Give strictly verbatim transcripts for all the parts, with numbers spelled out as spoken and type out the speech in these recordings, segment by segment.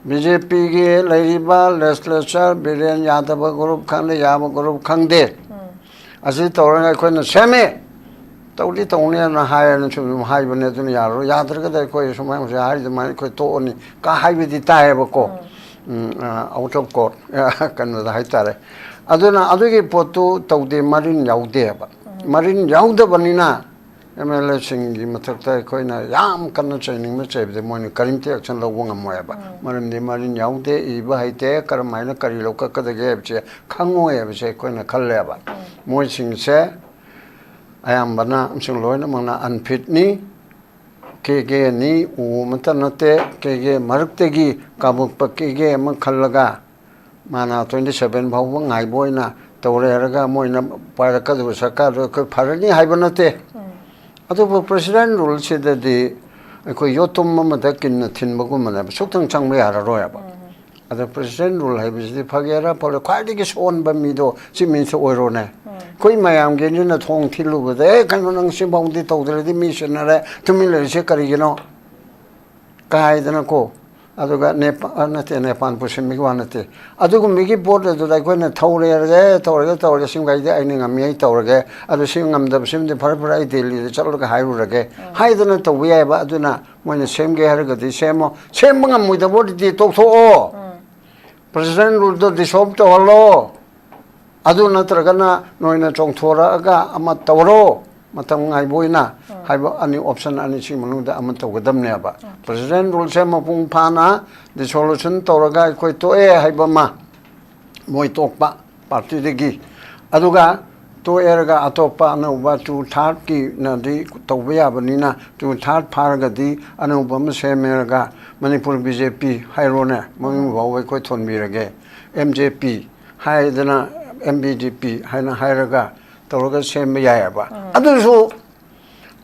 B J ꯄꯤꯒꯤ ꯂꯩꯔꯤꯕ ꯂꯦꯖꯤꯁꯂꯦꯆꯔ, ꯕꯤꯔꯦꯟ ꯌꯥꯗꯕ ꯒ꯭ꯔꯨꯞ ꯈꯪꯗꯦ, ꯌꯥꯕ ꯒ꯭ꯔꯨꯞ ꯈꯪꯗꯦ, ꯑꯁꯤ ꯇꯧꯔꯒ ꯑꯩꯈꯣꯏꯅ ꯁꯦꯝꯃꯦ, ꯇꯧꯗꯤ ꯇꯧꯅꯦꯅ ꯍꯥꯏꯔꯅ ꯁꯨꯝ ꯁꯨꯝ ꯍꯥꯏꯕꯅꯦ꯫ ꯑꯗꯨꯅ ꯌꯥꯔꯔꯣꯏ, ꯌꯥꯗ꯭ꯔꯒꯗꯤ ꯑꯩꯈꯣꯏ ꯁꯨꯃꯥꯏꯅ ꯍꯧꯖꯤꯛ ꯍꯥꯏꯔꯤ ꯑꯗꯨꯃꯥꯏꯅ ꯑꯩꯈꯣꯏ ꯇꯣꯛꯑꯅꯤ ꯀ ꯍꯥꯏꯕꯗꯤ ꯇꯥꯏꯌꯦꯕꯀꯣ꯫ ꯎꯝ, ꯑ, out of court, ꯑ, ꯀꯩꯅꯣꯗ ꯍꯥꯏꯇꯥꯔꯦ꯫ ꯑꯗꯨꯅ ꯑꯗꯨꯒꯤ ꯄꯣꯠꯇꯨ ꯇꯧꯗꯦ, ꯃꯔꯤꯟ ꯌꯥꯎꯗꯦꯕ꯫ ꯃꯔꯤꯟ ꯌꯥꯎꯗꯕꯅꯤꯅ ꯑꯦꯝ ꯑꯦꯜ ꯑꯦꯁꯤꯡꯒꯤ ꯃꯊꯛꯇ ꯑꯩꯈꯣꯏꯅ ꯌꯥꯝ ꯀꯟꯅ ꯆꯩꯅꯤꯡꯕ ꯆꯩꯕꯗꯤ ꯃꯣꯏꯅ ꯀꯔꯤꯝꯇ action ꯂꯧꯕ ꯉꯝꯃꯣꯏꯕ꯫ ꯃꯔꯝꯗꯤ ꯃꯔꯤꯟ ꯌꯥꯎꯗꯦ, ꯏꯕ ꯍꯩꯇꯦ, ꯀꯔꯝ ꯍꯥꯏꯅ ꯀꯔꯤ ꯂꯧꯈꯠꯀꯗꯒꯦ ꯍꯥꯏꯕꯁꯦ ꯈꯪꯉꯣꯏ ꯍꯥꯏꯕꯁꯦ ꯑꯩꯈꯣꯏꯅ ꯈꯜꯂꯦꯕ꯫ ꯃꯣꯏꯁꯤꯡꯁꯦ ꯑꯌꯥꯝꯕꯅ ꯑꯃꯁꯨꯡ ꯂꯣꯏꯅꯃꯛꯅ unfitꯅꯤ꯫ ꯀꯦ ꯀꯦꯅꯤ, ꯎ ꯑꯃꯠꯇ ꯅꯠꯇꯦ꯫ ꯀꯦ ꯀꯦ ꯃꯔꯛꯇꯒꯤ ꯀꯥꯕꯛꯄ ꯀꯦ ꯀꯦ ꯑꯃ ꯈꯜꯂꯒ ꯃꯥꯅ twenty seven ꯐꯥꯎꯕ ꯉꯥꯏꯕ ꯑꯣꯏꯅ ꯇꯧꯔꯦ ꯍꯥꯏꯔꯒ ꯃꯣꯏꯅ ꯄꯥꯏꯔꯛꯀꯗꯕ ꯁꯔꯀꯥꯔꯗꯨ ꯑꯩꯈꯣꯏ ꯐꯔꯅꯤ ꯍꯥꯏꯕ ꯅꯠꯇꯦ꯫ ꯑꯗꯨꯕꯨ president ruleꯁꯤꯗꯗꯤ ꯑꯩꯈꯣꯏ ꯌꯣꯠꯇꯨꯝ ꯑꯃꯗ ꯀꯤꯟꯅ ꯊꯤꯟꯕꯒꯨꯝꯕꯅꯦꯕ, ꯁꯨꯛꯇꯪ ꯆꯪꯕ ꯌꯥꯔꯔꯣꯏꯕ꯫ ꯑꯗ president rule ꯍꯥꯏꯕꯁꯤꯗꯤ ꯐꯒꯦꯔꯥ ꯐꯔꯣꯏ, ꯈ꯭ꯋꯥꯏꯗꯒꯤ ꯁꯣꯟꯕ ꯃꯤꯗꯣ chief minister ꯑꯣꯏꯔꯣꯅꯦ꯫ ꯑꯩꯈꯣꯏ ꯃꯌꯥꯝꯒꯤꯅꯤꯅ ꯊꯣꯡ ꯊꯤꯜꯂꯨꯕꯗ, "ꯑꯦ, ꯀꯩꯅꯣ, ꯅꯪ ꯁꯤꯐꯥꯎꯗꯤ ꯇꯧꯗ꯭ꯔꯗꯤ ꯃꯤ ꯁꯤꯟꯅꯔꯦ, ꯇꯨꯃꯤꯟ ꯂꯩꯔꯤꯁꯦ ꯀꯔꯤꯒꯤꯅꯣ?" ꯀꯥꯏꯗꯅꯀꯣ꯫ ꯑꯗꯨꯒ ꯅꯦꯄꯥ-, ꯑ, ꯅꯠꯇꯦ, ꯅꯦꯄꯥꯟ ꯄꯨꯁꯤꯟꯕꯒꯤ ꯋꯥ ꯅꯠꯇꯦ꯫ ꯑꯗꯨꯒꯨꯝꯕꯒꯤ ꯄꯣꯠ ꯑꯗꯨꯗ ꯑꯩꯈꯣꯏꯅ ꯊꯧꯔꯦꯔꯒꯦ, ꯇꯧꯔꯒꯦ, ꯇꯧꯔꯒꯦ, ꯁꯤꯃꯈꯩꯗꯤ ꯑꯩꯅ ꯉꯝꯃꯤ, ꯑꯩ ꯇꯧꯔꯒꯦ, ꯑꯗꯨ ꯁꯤ ꯉꯝꯗꯕꯁꯤꯃꯗꯤ ꯐꯔꯦ, ꯐꯔꯦ, ꯑꯩ ꯗꯦꯜꯂꯤꯗ ꯆꯠꯂꯒ ꯍꯥꯏꯔꯨꯔꯒꯦ ꯍꯥꯏꯗꯅ ꯇꯧꯕ ꯌꯥꯏꯕ꯫ ꯑꯗꯨꯅ ꯃꯣꯏꯅ ꯁꯦꯝꯒꯦ ꯍꯥꯏꯔꯒꯗꯤ ꯁꯦꯝꯃꯣ, ꯁꯦꯝꯕ ꯉꯝꯃꯣꯏꯗꯕ ꯑꯣꯏꯔꯗꯤ ꯇꯣꯛꯊꯣꯛꯑꯣ꯫ President ruleꯗꯣ dissolve ꯇꯧꯍꯜꯂꯣ꯫ ꯑꯗꯨ ꯅꯠꯇ꯭ꯔꯒꯅ ꯅꯣꯏꯅ ꯆꯣꯡꯊꯣꯔꯛꯑꯒ ꯑꯃ ꯇꯧꯔꯣ, ꯃꯇꯝ ꯉꯥꯏꯕ ꯑꯣꯏꯅ ꯍꯥꯏꯕ ꯑꯅꯤ, option ꯑꯅꯤꯁꯤ ꯃꯅꯨꯡꯗ ꯑꯃ ꯇꯧꯒꯗꯕꯅꯦꯕ꯫ President ruleꯁꯦ ꯃꯄꯨꯡ ꯐꯥꯅ dissolution ꯇꯧꯔꯒ ꯑꯩꯈꯣꯏ ꯇꯣꯛꯑꯦ ꯍꯥꯏꯕ ꯑꯃ, ꯃꯣꯏ ꯇꯣꯛꯄ partyꯗꯒꯤ, ꯑꯗꯨꯒ ꯇꯣꯛꯑꯦꯔꯒ ꯑꯇꯣꯞꯄ ꯑꯅꯧꯕ two thirdꯀꯤꯅꯗꯤ ꯇꯧꯕ ꯌꯥꯕꯅꯤꯅ, two third ꯐꯥꯔꯒꯗꯤ ꯑꯅꯧꯕ ꯑꯃ ꯁꯦꯝꯃꯦꯔꯒ ꯃꯅꯤꯄꯨꯔ B J P ꯍꯥꯏꯔꯣꯅꯦ, ꯃꯃꯤꯡ ꯐꯥꯎꯕ ꯑꯩꯈꯣꯏ ꯊꯣꯟꯕꯤꯔꯒꯦ, M J P ꯍꯥꯏꯗꯅ, M B D P ꯍꯥꯏꯅ ꯍꯥꯏꯔꯒ ꯇꯧꯔꯒ ꯁꯦꯝꯕ ꯌꯥꯏꯑꯕ꯫ ꯑꯗꯨꯁꯨ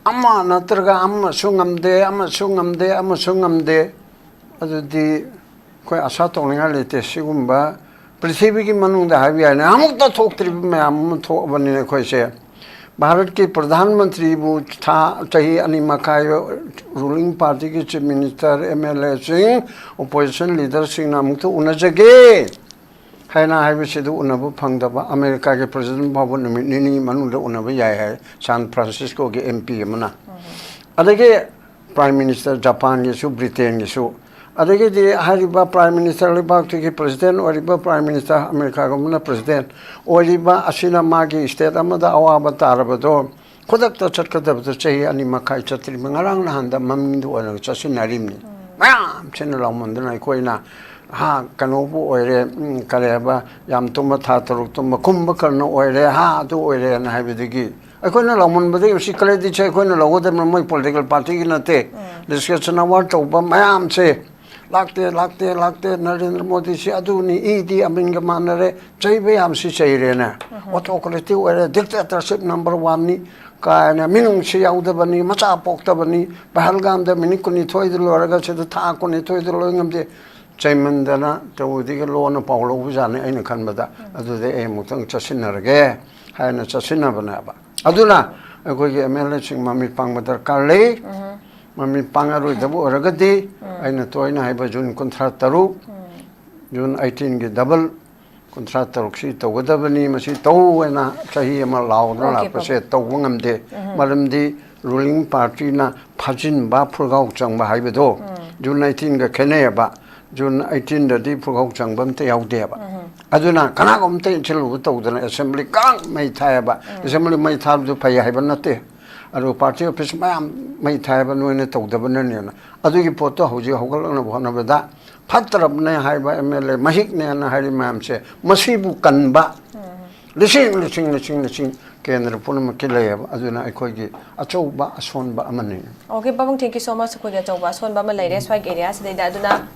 ꯑꯃ ꯅꯠꯇ꯭ꯔꯒ ꯑꯃꯁꯨ ꯉꯝꯗꯦ, ꯑꯃꯁꯨ ꯉꯝꯗꯦ, ꯑꯃꯁꯨ ꯉꯝꯗꯦ꯫ ꯑꯗꯨꯗꯤ ꯑꯩꯈꯣꯏ ꯑꯁꯥ ꯇꯧꯅꯤꯡꯉꯥꯏ ꯂꯩꯇꯦ꯫ ꯁꯤꯒꯨꯝꯕ ꯄ꯭ꯔꯤꯊꯤꯕꯤꯒꯤ ꯃꯅꯨꯡꯗ ꯍꯥꯏꯕ ꯌꯥꯏꯅꯦ, ꯑꯃꯨꯛꯇ ꯊꯣꯛꯇ꯭ꯔꯤꯕ ꯃꯌꯥꯝ ꯑꯃ ꯊꯣꯛꯑꯕꯅꯤꯅ ꯑꯩꯈꯣꯏꯁꯦ ꯚꯥꯔꯠꯀꯤ ꯄ꯭ꯔꯙꯥꯟ ꯃꯟꯇ꯭ꯔꯤꯕꯨ ꯊꯥ, ꯆꯍꯤ ꯑꯅꯤ ꯃꯈꯥꯏ ꯔꯨꯂꯤꯡ ꯄꯥꯔꯇꯤꯒꯤ ꯆꯤꯐ ꯃꯤꯅꯤꯁꯇꯔ, ꯑꯦꯝ ꯑꯦꯜ ꯑꯦꯁꯤꯡ, ꯑꯣꯄꯣꯖꯤꯁꯟ ꯂꯤꯗꯔꯁꯤꯡꯅ ꯑꯃꯨꯛꯇ ꯎꯅꯖꯒꯦ ꯍꯥꯏꯅ ꯍꯥꯏꯕꯁꯤꯗ ꯎꯅꯕ ꯐꯪꯗꯕ꯫ ꯑꯃꯦꯔꯤꯀꯥꯒꯤ ꯄ꯭ꯔꯁꯤꯗꯦꯟ ꯐꯥꯎꯕ ꯅꯨꯃꯤꯠ ꯅꯤꯅꯤ ꯃꯅꯨꯡꯗ ꯎꯅꯕ ꯌꯥꯏ ꯍꯥꯏ ꯁꯥꯟ ꯐ꯭ꯔꯥꯟꯁꯤꯁꯀꯣꯒꯤ ꯑꯦꯝ ꯄꯤ ꯑꯃꯅ꯫ ꯑꯗꯒꯤ ꯄ꯭ꯔꯥꯏꯝ ꯃꯤꯅꯤꯁꯇꯔ ꯖꯄꯥꯟꯒꯤꯁꯨ, ꯕ꯭ꯔꯤꯇꯦꯟꯒꯤꯁꯨ, ꯑꯗꯒꯤꯗꯤ ꯍꯥꯏꯔꯤꯕ ꯄ꯭ꯔꯥꯏꯝ ꯃꯤꯅꯤꯁꯇꯔ, ꯂꯩꯕꯥꯛꯇꯨꯒꯤ ꯄ꯭ꯔꯁꯤꯗꯦꯟ ꯑꯣꯏꯔꯤꯕ ꯄ꯭ꯔꯥꯏꯝ ꯃꯤꯅꯤꯁꯇꯔ, ꯑꯃꯦꯔꯤꯀꯥꯒꯨꯝꯕꯅ ꯄ꯭ꯔꯁꯤꯗꯦꯟ ꯑꯣꯏꯔꯤꯕ ꯑꯁꯤꯅ ꯃꯥꯒꯤ ꯁ꯭ꯇꯦꯠ ꯑꯃꯗ ꯑꯋꯥꯕ ꯇꯥꯔꯕꯗꯣ ꯈꯨꯗꯛꯇ ꯆꯠꯀꯗꯕꯗꯣ ꯆꯍꯤ ꯑꯅꯤ ꯃꯈꯥꯏ ꯆꯠꯇ꯭ꯔꯤꯕ, ꯉꯔꯥꯡ ꯅꯍꯥꯟꯗ ꯃꯃꯤꯡꯗꯨ ꯑꯣꯏꯅ ꯆꯠꯁꯤꯟꯅꯔꯤꯕꯅꯤ꯫ ꯃꯌꯥꯝꯁꯤꯅ ꯂꯥꯎꯃꯟꯗꯅ ꯑꯩꯈꯣꯏꯅ, ꯍꯥ, ꯀꯩꯅꯣꯕꯨ ꯑꯣꯏꯔꯦ, ꯎꯝ, ꯀꯔꯤ ꯍꯥꯏꯕ, ꯌꯥꯝ ꯇꯨꯝꯕ ꯊꯥ ꯇꯔꯨꯛ ꯇꯨꯝꯕ, ꯀꯨꯝꯕ ꯀꯔꯅ ꯑꯣꯏꯔꯦ, ꯍꯥ, ꯑꯗꯨ ꯑꯣꯏꯔꯦꯅ ꯍꯥꯏꯕꯗꯒꯤ ꯑꯩꯈꯣꯏꯅ ꯂꯥꯎꯃꯟꯕꯗꯒꯤ ꯃꯁꯤ ꯀ꯭ꯔꯦꯗꯤꯠꯁꯦ ꯑꯩꯈꯣꯏꯅ ꯂꯧꯒꯗꯕꯅꯤ, ꯃꯣꯏ ꯄꯣꯂꯤꯇꯤꯀꯦꯜ ꯄꯥꯔꯇꯤꯒꯤ ꯅꯠꯇꯦ꯫ ꯗꯤꯁꯀꯁꯟ ꯑꯋꯥꯔ ꯇꯧꯕ ꯃꯌꯥꯝꯁꯦ ꯂꯥꯛꯇꯦ, ꯂꯥꯛꯇꯦ, ꯂꯥꯛꯇꯦ, ꯅꯔꯦꯟꯗ꯭ꯔ ꯃꯣꯗꯤꯁꯤ ꯑꯗꯨꯅꯤ, ꯏꯗꯤ ꯑꯃꯤꯟꯒ ꯃꯥꯟꯅꯔꯦ, ꯆꯩꯕ ꯌꯥꯝꯁꯤ ꯆꯩꯔꯦꯅꯦ, ꯑꯣꯇꯣꯀ꯭ꯔꯦꯇꯤꯛ ꯑꯣꯏꯔꯦ, ꯗꯤꯛꯇꯦꯇꯔꯁꯤꯞ ꯅꯝꯕꯔ ꯋꯥꯟꯅꯤ ꯀꯥꯏꯅ, ꯃꯤꯅꯨꯡꯁꯤ ꯌꯥꯎꯗꯕꯅꯤ, ꯃꯆꯥ ꯄꯣꯛꯇꯕꯅꯤ, ꯄꯍꯜꯒꯥꯝꯗ ꯃꯤꯅꯤꯠ ꯀꯨꯟꯅꯤꯊꯣꯏꯗ ꯂꯣꯏꯔꯒ ꯁꯤꯗ ꯊꯥ ꯀꯨꯟꯅꯤꯊꯣꯏꯗ ꯂꯣꯏ ꯉꯝꯗꯦ, ꯆꯩꯃꯟꯗꯅ ꯇꯧꯕꯗꯒꯤ ꯂꯣꯟꯅ ꯄꯥꯎ ꯂꯧꯕꯖꯥꯠꯅꯤ ꯑꯩꯅ ꯈꯟꯕꯗ꯫ ꯑꯗꯨꯗ ꯑꯩ ꯑꯃꯨꯛꯇꯪ ꯆꯠꯁꯤꯟꯅꯔꯒꯦ ꯍꯥꯏꯅ ꯆꯠꯁꯤꯟꯅꯕꯅꯦꯕ꯫ ꯑꯗꯨꯅ ꯑꯩꯈꯣꯏꯒꯤ ꯑꯦꯝ ꯑꯦꯜ ꯑꯦꯁꯤꯡ ꯃꯃꯤꯠ ꯄꯥꯡꯕ ꯗꯔꯀꯥꯔ ꯂꯩ꯫ ꯃꯃꯤꯠ ꯄꯥꯡꯉꯔꯣꯏꯗꯕ ꯑꯣꯏꯔꯒꯗꯤ ꯑꯩꯅ ꯇꯣꯏꯅ ꯍꯥꯏꯕ ꯖꯨꯟ ꯀꯨꯟꯊ꯭ꯔꯥ ꯇꯔꯨꯛ, ꯖꯨꯟ ꯑꯩꯇꯤꯟꯒꯤ ꯗꯕꯜ ꯀꯨꯟꯊ꯭ꯔꯥ ꯇꯔꯨꯛꯁꯤ ꯇꯧꯒꯗꯕꯅꯤ, ꯃꯁꯤ ꯇꯧ ꯍꯥꯏꯅ ꯆꯍꯤ ꯑꯃ ꯂꯥꯎꯗꯅ ꯂꯥꯛꯄꯁꯦ ꯇꯧꯕ ꯉꯝꯗꯦ꯫ ꯃꯔꯝꯗꯤ ꯔꯨꯂꯤꯡ ꯄꯥꯔꯇꯤꯅ ꯐꯥꯖꯤꯟꯕ, ꯐꯨꯔꯒꯥꯎ ꯆꯪꯕ ꯍꯥꯏꯕꯗꯣ ꯖꯨꯟ ꯑꯩꯇꯤꯟꯒ ꯈꯦꯠꯅꯩꯌꯦꯕ꯫ ꯖꯨꯟ ꯑꯩꯇꯤꯟꯗꯗꯤ ꯐꯨꯔꯒꯥꯎ ꯆꯪꯕ ꯑꯝꯇ ꯌꯥꯎꯗꯦꯕ꯫ ꯑꯗꯨꯅ ꯀꯅꯥꯒꯨꯝꯕꯇ ꯏꯟꯁꯤꯜꯂꯨꯕ ꯇꯧꯗꯅ ꯑꯦꯁꯦꯝꯕ꯭ꯂꯤ ꯀꯥꯡ ꯃꯩ ꯊꯥꯏꯌꯦꯕ꯫ ꯑꯦꯁꯦꯝꯕ꯭ꯂꯤ ꯃꯩ ꯊꯥꯕꯗꯨ ꯐꯩ ꯍꯥꯏꯕ ꯅꯠꯇꯦ, ꯑꯗꯨꯒ ꯄꯥꯔꯇꯤ ꯑꯣꯐꯤꯁ ꯃꯌꯥꯝ ꯃꯩ ꯊꯥꯏꯕ ꯅꯣꯏꯅ ꯇꯧꯗꯕꯅꯅꯦꯅ꯫ ꯑꯗꯨꯒꯤ ꯄꯣꯠꯇꯣ ꯍꯧꯖꯤꯛ ꯍꯧꯒꯠꯂꯛꯅꯕ ꯍꯣꯠꯅꯕꯗ ꯐꯠꯇ꯭ꯔꯕꯅꯦ ꯍꯥꯏꯕ ꯑꯦꯝ ꯑꯦꯜ ꯑꯦ ꯃꯍꯤꯛꯅꯦꯅ ꯍꯥꯏꯔꯤ ꯃꯌꯥꯝꯁꯦ, ꯃꯁꯤꯕꯨ ꯀꯟꯕ ꯂꯤꯁꯤꯡ, ꯂꯤꯁꯤꯡ, ꯂꯤꯁꯤꯡ, ꯂꯤꯁꯤꯡ ꯀꯦꯟꯗ꯭ꯔ ꯄꯨꯝꯅꯃꯛꯀꯤ ꯂꯩꯌꯦꯕ꯫ ꯑꯗꯨꯅ ꯑꯩꯈꯣꯏꯒꯤ ꯑꯆꯧꯕ ꯑꯁꯣꯟꯕ ꯑꯃꯅꯤ꯫ Okay, ꯄꯥꯕꯨꯡ, thank you so much꯫ ꯑꯩꯈꯣꯏꯒꯤ ꯑꯆꯧꯕ ꯑꯁꯣꯟꯕ ꯑꯃ ꯂꯩꯔꯦ ꯁ꯭ꯋꯥꯏꯒꯤ ꯑꯦꯔꯤꯌꯥꯁꯤꯗꯩꯗ꯫ ꯑꯗꯨꯅ,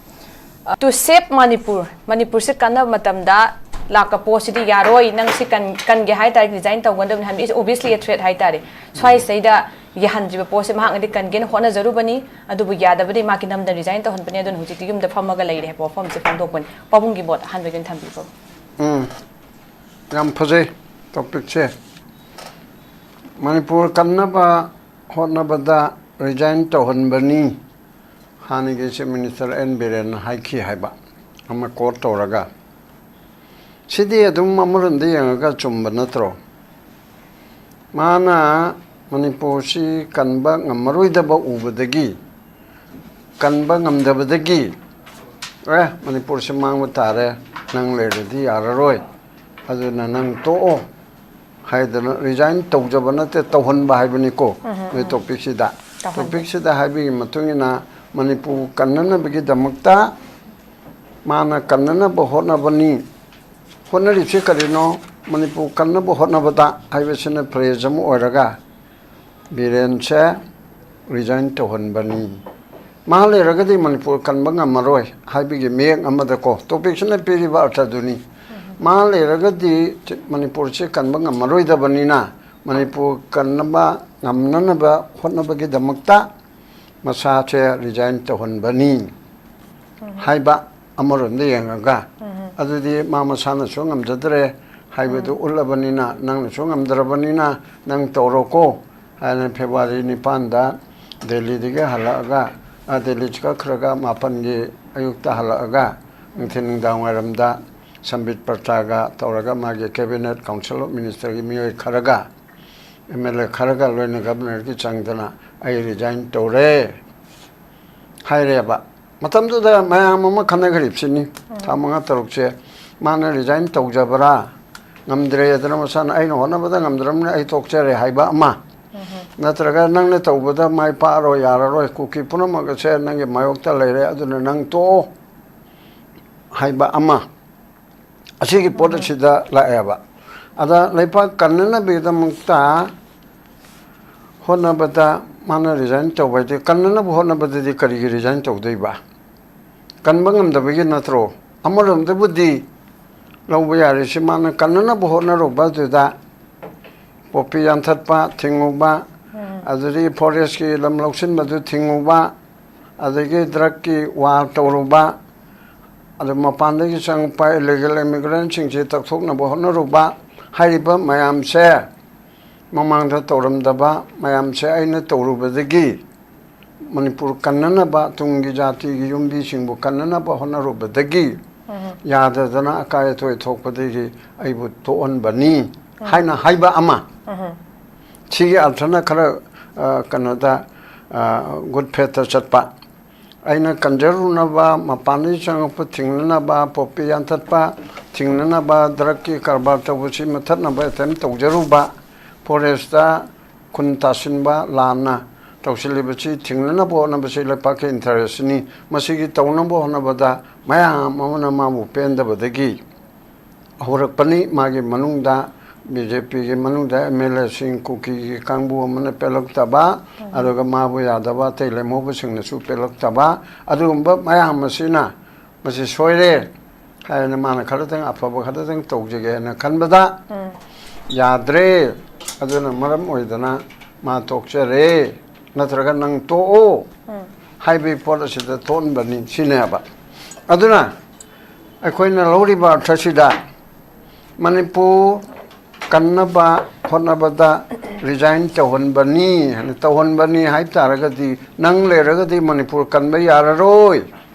uh, to save Manipur, ꯃꯅꯤꯄꯨꯔꯁꯦ ꯀꯟꯅꯕ ꯃꯇꯝꯗ ꯂꯥꯛꯄ ꯄꯣꯠꯁꯤꯗꯤ ꯌꯥꯔꯣꯏ, ꯅꯪ ꯁꯤ ꯀꯟ-, ꯀꯟꯒꯦ ꯍꯥꯏꯇꯥꯔꯗꯤ resign ꯇꯧꯒꯗꯕꯅꯤ ꯍꯥꯏꯕ is obviously a threat ꯍꯥꯏꯇꯥꯔꯦ꯫ ꯁ꯭ꯋꯥꯏꯁꯤꯗꯩꯗ ꯌꯥꯍꯟꯗ꯭ꯔꯤꯕ ꯄꯣꯠꯁꯦ ꯃꯍꯥꯛꯅꯗꯤ ꯀꯟꯒꯦꯅ ꯍꯣꯠꯅꯖꯔꯨꯕꯅꯤ, ꯑꯗꯨꯕꯨ ꯌꯥꯗꯕꯗꯒꯤ ꯃꯍꯥꯛꯀꯤ ꯅꯝꯗꯅ resign ꯇꯧꯍꯟꯕꯅꯤ꯫ ꯑꯗꯨꯅ ꯍꯧꯖꯤꯛꯇꯤ ꯌꯨꯝꯗ ꯐꯝꯃꯒ ꯂꯩꯔꯦ ꯍꯥꯏꯕ ꯋꯥꯐꯝꯁꯦ ꯐꯣꯡꯗꯣꯛꯄꯅꯤ꯫ ꯄꯥꯕꯨꯡꯒꯤ ꯃꯣꯠ ꯑꯍꯥꯟꯕꯒꯤ ꯑꯣꯏꯅ ꯊꯝꯕꯤꯌꯨ, ꯄꯥꯕꯨꯡ꯫ ꯎꯝ, ꯌꯥꯝ ꯐꯖꯩ ꯇꯣꯄꯤꯛꯁꯦ꯫ ꯃꯅꯤꯄꯨꯔ ꯀꯟꯅꯕ ꯍꯣꯠꯅꯕꯗ ꯔꯤꯖꯥꯏꯟ ꯇꯧꯍꯟꯕꯅꯤ, ꯍꯥꯟꯅꯒꯤ ꯆꯤꯐ ꯃꯤꯅꯤꯁꯇꯔ ꯑꯦꯟ ꯕꯤꯔꯦꯟꯅ ꯍꯥꯏꯈꯤ ꯍꯥꯏꯕ ꯑꯃ ꯀꯣꯠ ꯇꯧꯔꯒ꯫ ꯁꯤꯗꯤ ꯑꯗꯨꯝ ꯑꯃꯔꯣꯝꯗ ꯌꯦꯡꯉꯒ ꯆꯨꯝꯕ ꯅꯠꯇ꯭ꯔꯣ? ꯃꯥꯅ ꯃꯅꯤꯄꯨꯔꯁꯤ ꯀꯟꯕ ꯉꯝꯃꯔꯣꯏꯗꯕ ꯎꯕꯗꯒꯤ, ꯀꯟꯕ ꯉꯝꯗꯕꯗꯒꯤ, "ꯑꯦ, ꯃꯅꯤꯄꯨꯔꯁꯤ ꯃꯥꯡꯕ ꯇꯥꯔꯦ, ꯅꯪ ꯂꯩꯔꯗꯤ ꯌꯥꯔꯔꯣꯏ, ꯑꯗꯨꯅ ꯅꯪ ꯇꯣꯛꯑꯣ" ꯍꯥꯏꯗꯅ ꯔꯤꯖꯥꯏꯟ ꯇꯧꯖꯕ ꯅꯠꯇꯦ, ꯇꯧꯍꯟꯕ ꯍꯥꯏꯕꯅꯤꯀꯣ꯫ ꯎꯝ, ꯎꯝ, ꯅꯣꯏ ꯎꯝ꯫ ꯇꯣꯄꯤꯛꯁꯤꯗ, ꯇꯧꯍꯟꯕ꯫ ꯇꯣꯄꯤꯛꯁꯤꯗ ꯍꯥꯏꯕꯒꯤ ꯃꯇꯨꯡ ꯏꯟꯅ ꯃꯅꯤꯄꯨꯔ ꯀꯟꯅꯅꯕꯒꯤꯗꯃꯛꯇ ꯃꯥꯅ ꯀꯟꯅꯅꯕ ꯍꯣꯠꯅꯕꯅꯤ꯫ ꯍꯣꯠꯅꯔꯤꯁꯤ ꯀꯔꯤꯅꯣ? ꯃꯅꯤꯄꯨꯔ ꯀꯟꯅꯕ ꯍꯣꯠꯅꯕꯗ ꯍꯥꯏꯕꯁꯤꯅ ꯐ꯭ꯔꯦꯖ ꯑꯃ ꯑꯣꯏꯔꯒ, ꯕꯤꯔꯦꯟꯁꯦ ꯔꯤꯖꯥꯏꯟ ꯇꯧꯍꯟꯕꯅꯤ꯫ ꯃꯥ ꯂꯩꯔꯒꯗꯤ ꯃꯅꯤꯄꯨꯔ ꯀꯟꯕ ꯉꯝꯃꯔꯣꯏ ꯍꯥꯏꯕꯒꯤ ꯃꯌꯦꯛ ꯑꯃꯗꯀꯣ, ꯇꯣꯄꯤꯛꯁꯤꯅ ꯄꯤꯔꯤꯕ ꯑꯔꯊꯗꯨꯅꯤ꯫ ꯃꯥ ꯂꯩꯔꯒꯗꯤ ꯃꯅꯤꯄꯨꯔꯁꯤ ꯀꯟꯕ ꯉꯝꯃꯔꯣꯏꯗꯕꯅꯤꯅ, ꯃꯅꯤꯄꯨꯔ ꯀꯟꯅꯕ ꯉꯝꯅꯅꯕ ꯍꯣꯠꯅꯕꯒꯤꯗꯃꯛꯇ ꯃꯁꯥꯁꯦ ꯔꯤꯖꯥꯏꯟ ꯇꯧꯍꯟꯕꯅꯤ ꯍꯥꯏꯕ ꯑꯃꯔꯣꯝꯗ ꯌꯦꯡꯉꯒ, ꯑꯗꯨꯗꯤ ꯃꯥ ꯃꯁꯥꯅꯁꯨ ꯉꯝꯖꯗ꯭ꯔꯦ ꯍꯥꯏꯕꯗꯨ ꯎꯠꯂꯕꯅꯤꯅ, ꯅꯪꯅꯁꯨ ꯉꯝꯗ꯭ꯔꯕꯅꯤꯅ ꯅꯪ ꯇꯧꯔꯣꯀꯣ ꯍꯥꯏꯅ ꯐꯦꯕ꯭ꯔꯨꯋꯥꯔꯤ ꯅꯤꯄꯥꯟꯗ ꯗꯦꯜꯂꯤꯗꯒꯤ ꯍꯜꯂꯛꯑꯒ, ꯑ, ꯗꯦꯜꯂꯤ ꯆꯠꯈ꯭ꯔꯒ ꯃꯥꯄꯟꯒꯤ ꯑꯌꯨꯛꯇ ꯍꯜꯂꯛꯑꯒ ꯅꯨꯡꯊꯤꯜ ꯅꯨꯡꯗꯥꯡ ꯋꯥꯏꯔꯝꯗ ꯁꯝꯕꯤꯠ ꯄꯇ꯭ꯔꯒ ꯇꯧꯔꯒ ꯃꯥꯒꯤ ꯀꯦꯕꯤꯅꯦꯠ ꯀꯥꯎꯟꯁꯤꯜ ꯑꯣꯐ ꯃꯤꯅꯤꯁꯇꯔꯒꯤ ꯃꯤꯑꯣꯏ ꯈꯔꯒ, ꯑꯦꯝ ꯑꯦꯜ ꯑꯦ ꯈꯔꯒ ꯂꯣꯏꯅ ꯒꯕꯔꯅꯔꯒꯤ ꯆꯪꯗꯅ ꯑꯩ ꯔꯤꯖꯥꯏꯟ ꯇꯧꯔꯦ ꯍꯥꯏꯔꯦꯕ꯫ ꯃꯇꯝꯗꯨꯗ ꯃꯌꯥꯝ ꯑꯃ ꯈꯟꯅꯈ꯭ꯔꯤꯕꯁꯤꯅꯤ꯫ ꯊꯥ ꯃꯉꯥ ꯇꯔꯨꯛꯁꯦ ꯃꯥꯅ ꯔꯤꯖꯥꯏꯟ ꯇꯧꯖꯕ꯭ꯔꯥ, ꯉꯝꯗ꯭ꯔꯦꯗꯅ ꯃꯁꯥꯅ, "ꯑꯩꯅ ꯍꯣꯠꯅꯕꯗ ꯉꯝꯗ꯭ꯔꯕꯅꯤꯅ ꯑꯩ ꯇꯣꯛꯆꯔꯦ" ꯍꯥꯏꯕ ꯑꯃ, ꯅꯠꯇ꯭ꯔꯒ "ꯅꯪꯅ ꯇꯧꯕꯗ ꯃꯥꯏ ꯄꯥꯛꯑꯔꯣꯏ, ꯌꯥꯔꯔꯣꯏ, ꯀꯨꯀꯤ ꯄꯨꯝꯅꯃꯛ ꯑꯁꯦ ꯅꯪꯒꯤ ꯃꯥꯌꯣꯛꯇ ꯂꯩꯔꯦ, ꯑꯗꯨꯅ ꯅꯪ ꯇꯣꯛꯑꯣ" ꯍꯥꯏꯕ ꯑꯃ, ꯑꯁꯤꯒꯤ ꯄꯣꯠ ꯑꯁꯤꯗ ꯂꯥꯛꯑꯦꯕ꯫ ꯑꯗ ꯂꯩꯄꯥꯛ ꯀꯟꯅꯅꯕꯒꯤꯗꯃꯛꯇ ꯍꯣꯠꯅꯕꯗ ꯃꯥꯅ ꯔꯤꯖꯥꯏꯟ ꯇꯧꯕ ꯍꯥꯏꯗꯤ, ꯀꯟꯅꯅꯕ ꯍꯣꯠꯅꯕꯗꯗꯤ ꯀꯔꯤꯒꯤ ꯔꯤꯖꯥꯏꯟ ꯇꯧꯗꯣꯏꯕ? ꯀꯟꯕ ꯉꯝꯗꯕꯒꯤ ꯅꯠꯇ꯭ꯔꯣ? ꯑꯃꯔꯣꯝꯗꯕꯨꯗꯤ ꯂꯧꯕ ꯌꯥꯔꯤꯁꯤ, ꯃꯥꯅ ꯀꯟꯅꯅꯕ ꯍꯣꯠꯅꯔꯨꯕ ꯑꯗꯨꯗ ꯄꯣꯄꯤ ꯌꯥꯟꯊꯠꯄ ꯊꯤꯡꯉꯨꯕ, ꯑꯗꯨꯗꯒꯤ ꯐꯣꯔꯦꯁꯀꯤ ꯂꯝ ꯂꯧꯁꯤꯟꯕꯗꯨ ꯊꯤꯡꯉꯨꯕ, ꯑꯗꯒꯤ ꯗ꯭ꯔꯒꯀꯤ ꯋꯥꯔ ꯇꯧꯔꯨꯕ, ꯑꯗꯨ ꯃꯄꯥꯟꯗꯒꯤ ꯆꯪꯉꯛꯄ ꯏꯂꯤꯒꯦꯜ ꯏꯃꯤꯒ꯭ꯔꯦꯟꯁꯤꯡꯁꯤ ꯇꯛꯊꯣꯛꯅꯕ ꯍꯣꯠꯅꯔꯨꯕ, ꯍꯥꯏꯔꯤꯕ ꯃꯌꯥꯝꯁꯦ ꯃꯃꯥꯡꯗ ꯇꯧꯔꯝꯗꯕ ꯃꯌꯥꯝꯁꯦ ꯑꯩꯅ ꯇꯧꯔꯨꯕꯗꯒꯤ, ꯃꯅꯤꯄꯨꯔ ꯀꯟꯅꯅꯕ, ꯇꯨꯡꯒꯤ ꯖꯥꯇꯤꯒꯤ ꯌꯨꯝꯕꯤꯁꯤꯡꯕꯨ ꯀꯟꯅꯅꯕ ꯍꯣꯠꯅꯔꯨꯕꯗꯒꯤ ꯌꯥꯗꯗꯅ ꯑꯀꯥꯏ ꯑꯇꯣꯏ ꯊꯣꯛꯄꯗꯒꯤ ꯑꯩꯕꯨ ꯇꯣꯛꯍꯟꯕꯅꯤ ꯍꯥꯏꯅ ꯍꯥꯏꯕ ꯑꯃ꯫ ꯁꯤꯒꯤ ꯑꯔꯊꯅ ꯈꯔ, ꯑ, ꯀꯩꯅꯣꯗ, ꯑ, good faith ꯆꯠꯄ꯫ ꯑꯩꯅ ꯀꯟꯖꯔꯨꯅꯕ, ꯃꯄꯥꯟꯗꯒꯤ ꯆꯪꯉꯛꯄ ꯊꯤꯡꯅꯅꯕ, ꯄꯣꯄꯤ ꯌꯥꯟꯊꯠꯄ ꯊꯤꯡꯅꯅꯕ, ꯗ꯭ꯔꯛꯀꯤ ꯀꯔꯕꯥꯔ ꯇꯧꯕꯁꯤ ꯃꯨꯊꯠꯅꯕ attempt ꯇꯧꯖꯔꯨꯕ, ꯐꯣꯔꯦꯁꯇ ꯈꯨꯟ ꯇꯥꯁꯤꯟꯕ ꯂꯥꯟꯅ ꯇꯧꯁꯤꯜꯂꯤꯕꯁꯤ ꯊꯤꯡꯅꯅꯕ ꯍꯣꯠꯅꯕꯁꯤ ꯂꯩꯄꯥꯛꯀꯤ interestꯅꯤ꯫ ꯃꯁꯤꯒꯤ ꯇꯧꯅꯕ ꯍꯣꯠꯅꯕꯗ ꯃꯌꯥꯝ ꯑꯃꯅ ꯃꯥꯕꯨ ꯄꯦꯟꯗꯕꯗꯒꯤ ꯍꯧꯔꯛꯄꯅꯤ꯫ ꯃꯥꯒꯤ ꯃꯅꯨꯡꯗ, BJPꯒꯤ ꯃꯅꯨꯡꯗ MLAꯁꯤꯡ, ꯀꯨꯀꯤꯒꯤ ꯀꯥꯡꯕꯨ ꯑꯃꯅ ꯄꯦꯜꯂꯛꯇꯕ, ꯑꯗꯨꯒ ꯃꯥꯕꯨ ꯌꯥꯗꯕ ꯑꯇꯩ ꯂꯦꯝꯍꯧꯕꯁꯤꯡꯅꯁꯨ ꯄꯦꯜꯂꯛꯇꯕ, ꯑꯗꯨꯒꯨꯝꯕ ꯃꯌꯥꯝ ꯑꯁꯤꯅ ꯃꯁꯤ ꯁꯣꯏꯔꯦ ꯍꯥꯏꯅ ꯃꯥꯅ ꯈꯔꯗꯪ ꯑꯐꯕ ꯈꯔꯗꯪ ꯇꯧꯖꯒꯦ ꯍꯥꯏꯅ ꯈꯟꯕꯗ ꯌꯥꯗ꯭ꯔꯦ꯫ ꯑꯗꯨꯅ ꯃꯔꯝ ꯑꯣꯏꯗꯅ ꯃꯥ ꯇꯣꯛꯆꯔꯦ, ꯅꯠꯇ꯭ꯔꯒ ꯅꯪ ꯇꯣꯛꯑꯣ ꯍꯥꯏꯕꯒꯤ ꯄꯣꯠ ꯑꯁꯤꯗ ꯊꯣꯛꯍꯟꯕꯅꯤ ꯁꯤꯅꯦꯕ꯫ ꯑꯗꯨꯅ ꯑꯩꯈꯣꯏꯅ ꯂꯧꯔꯤꯕ ꯑꯔꯊꯁꯤꯗ ꯃꯅꯤꯄꯨꯔ ꯀꯟꯅꯕ ꯍꯣꯠꯅꯕꯗ resign ꯇꯧꯍꯟꯕꯅꯤ ꯍꯥꯏꯅ, ꯇꯧꯍꯟꯕꯅꯤ ꯍꯥꯏ ꯇꯥꯔꯒꯗꯤ, ꯅꯪ ꯂꯩꯔꯒꯗꯤ ꯃꯅꯤꯄꯨꯔ ꯀꯟꯕ ꯌꯥꯔꯔꯣꯏ,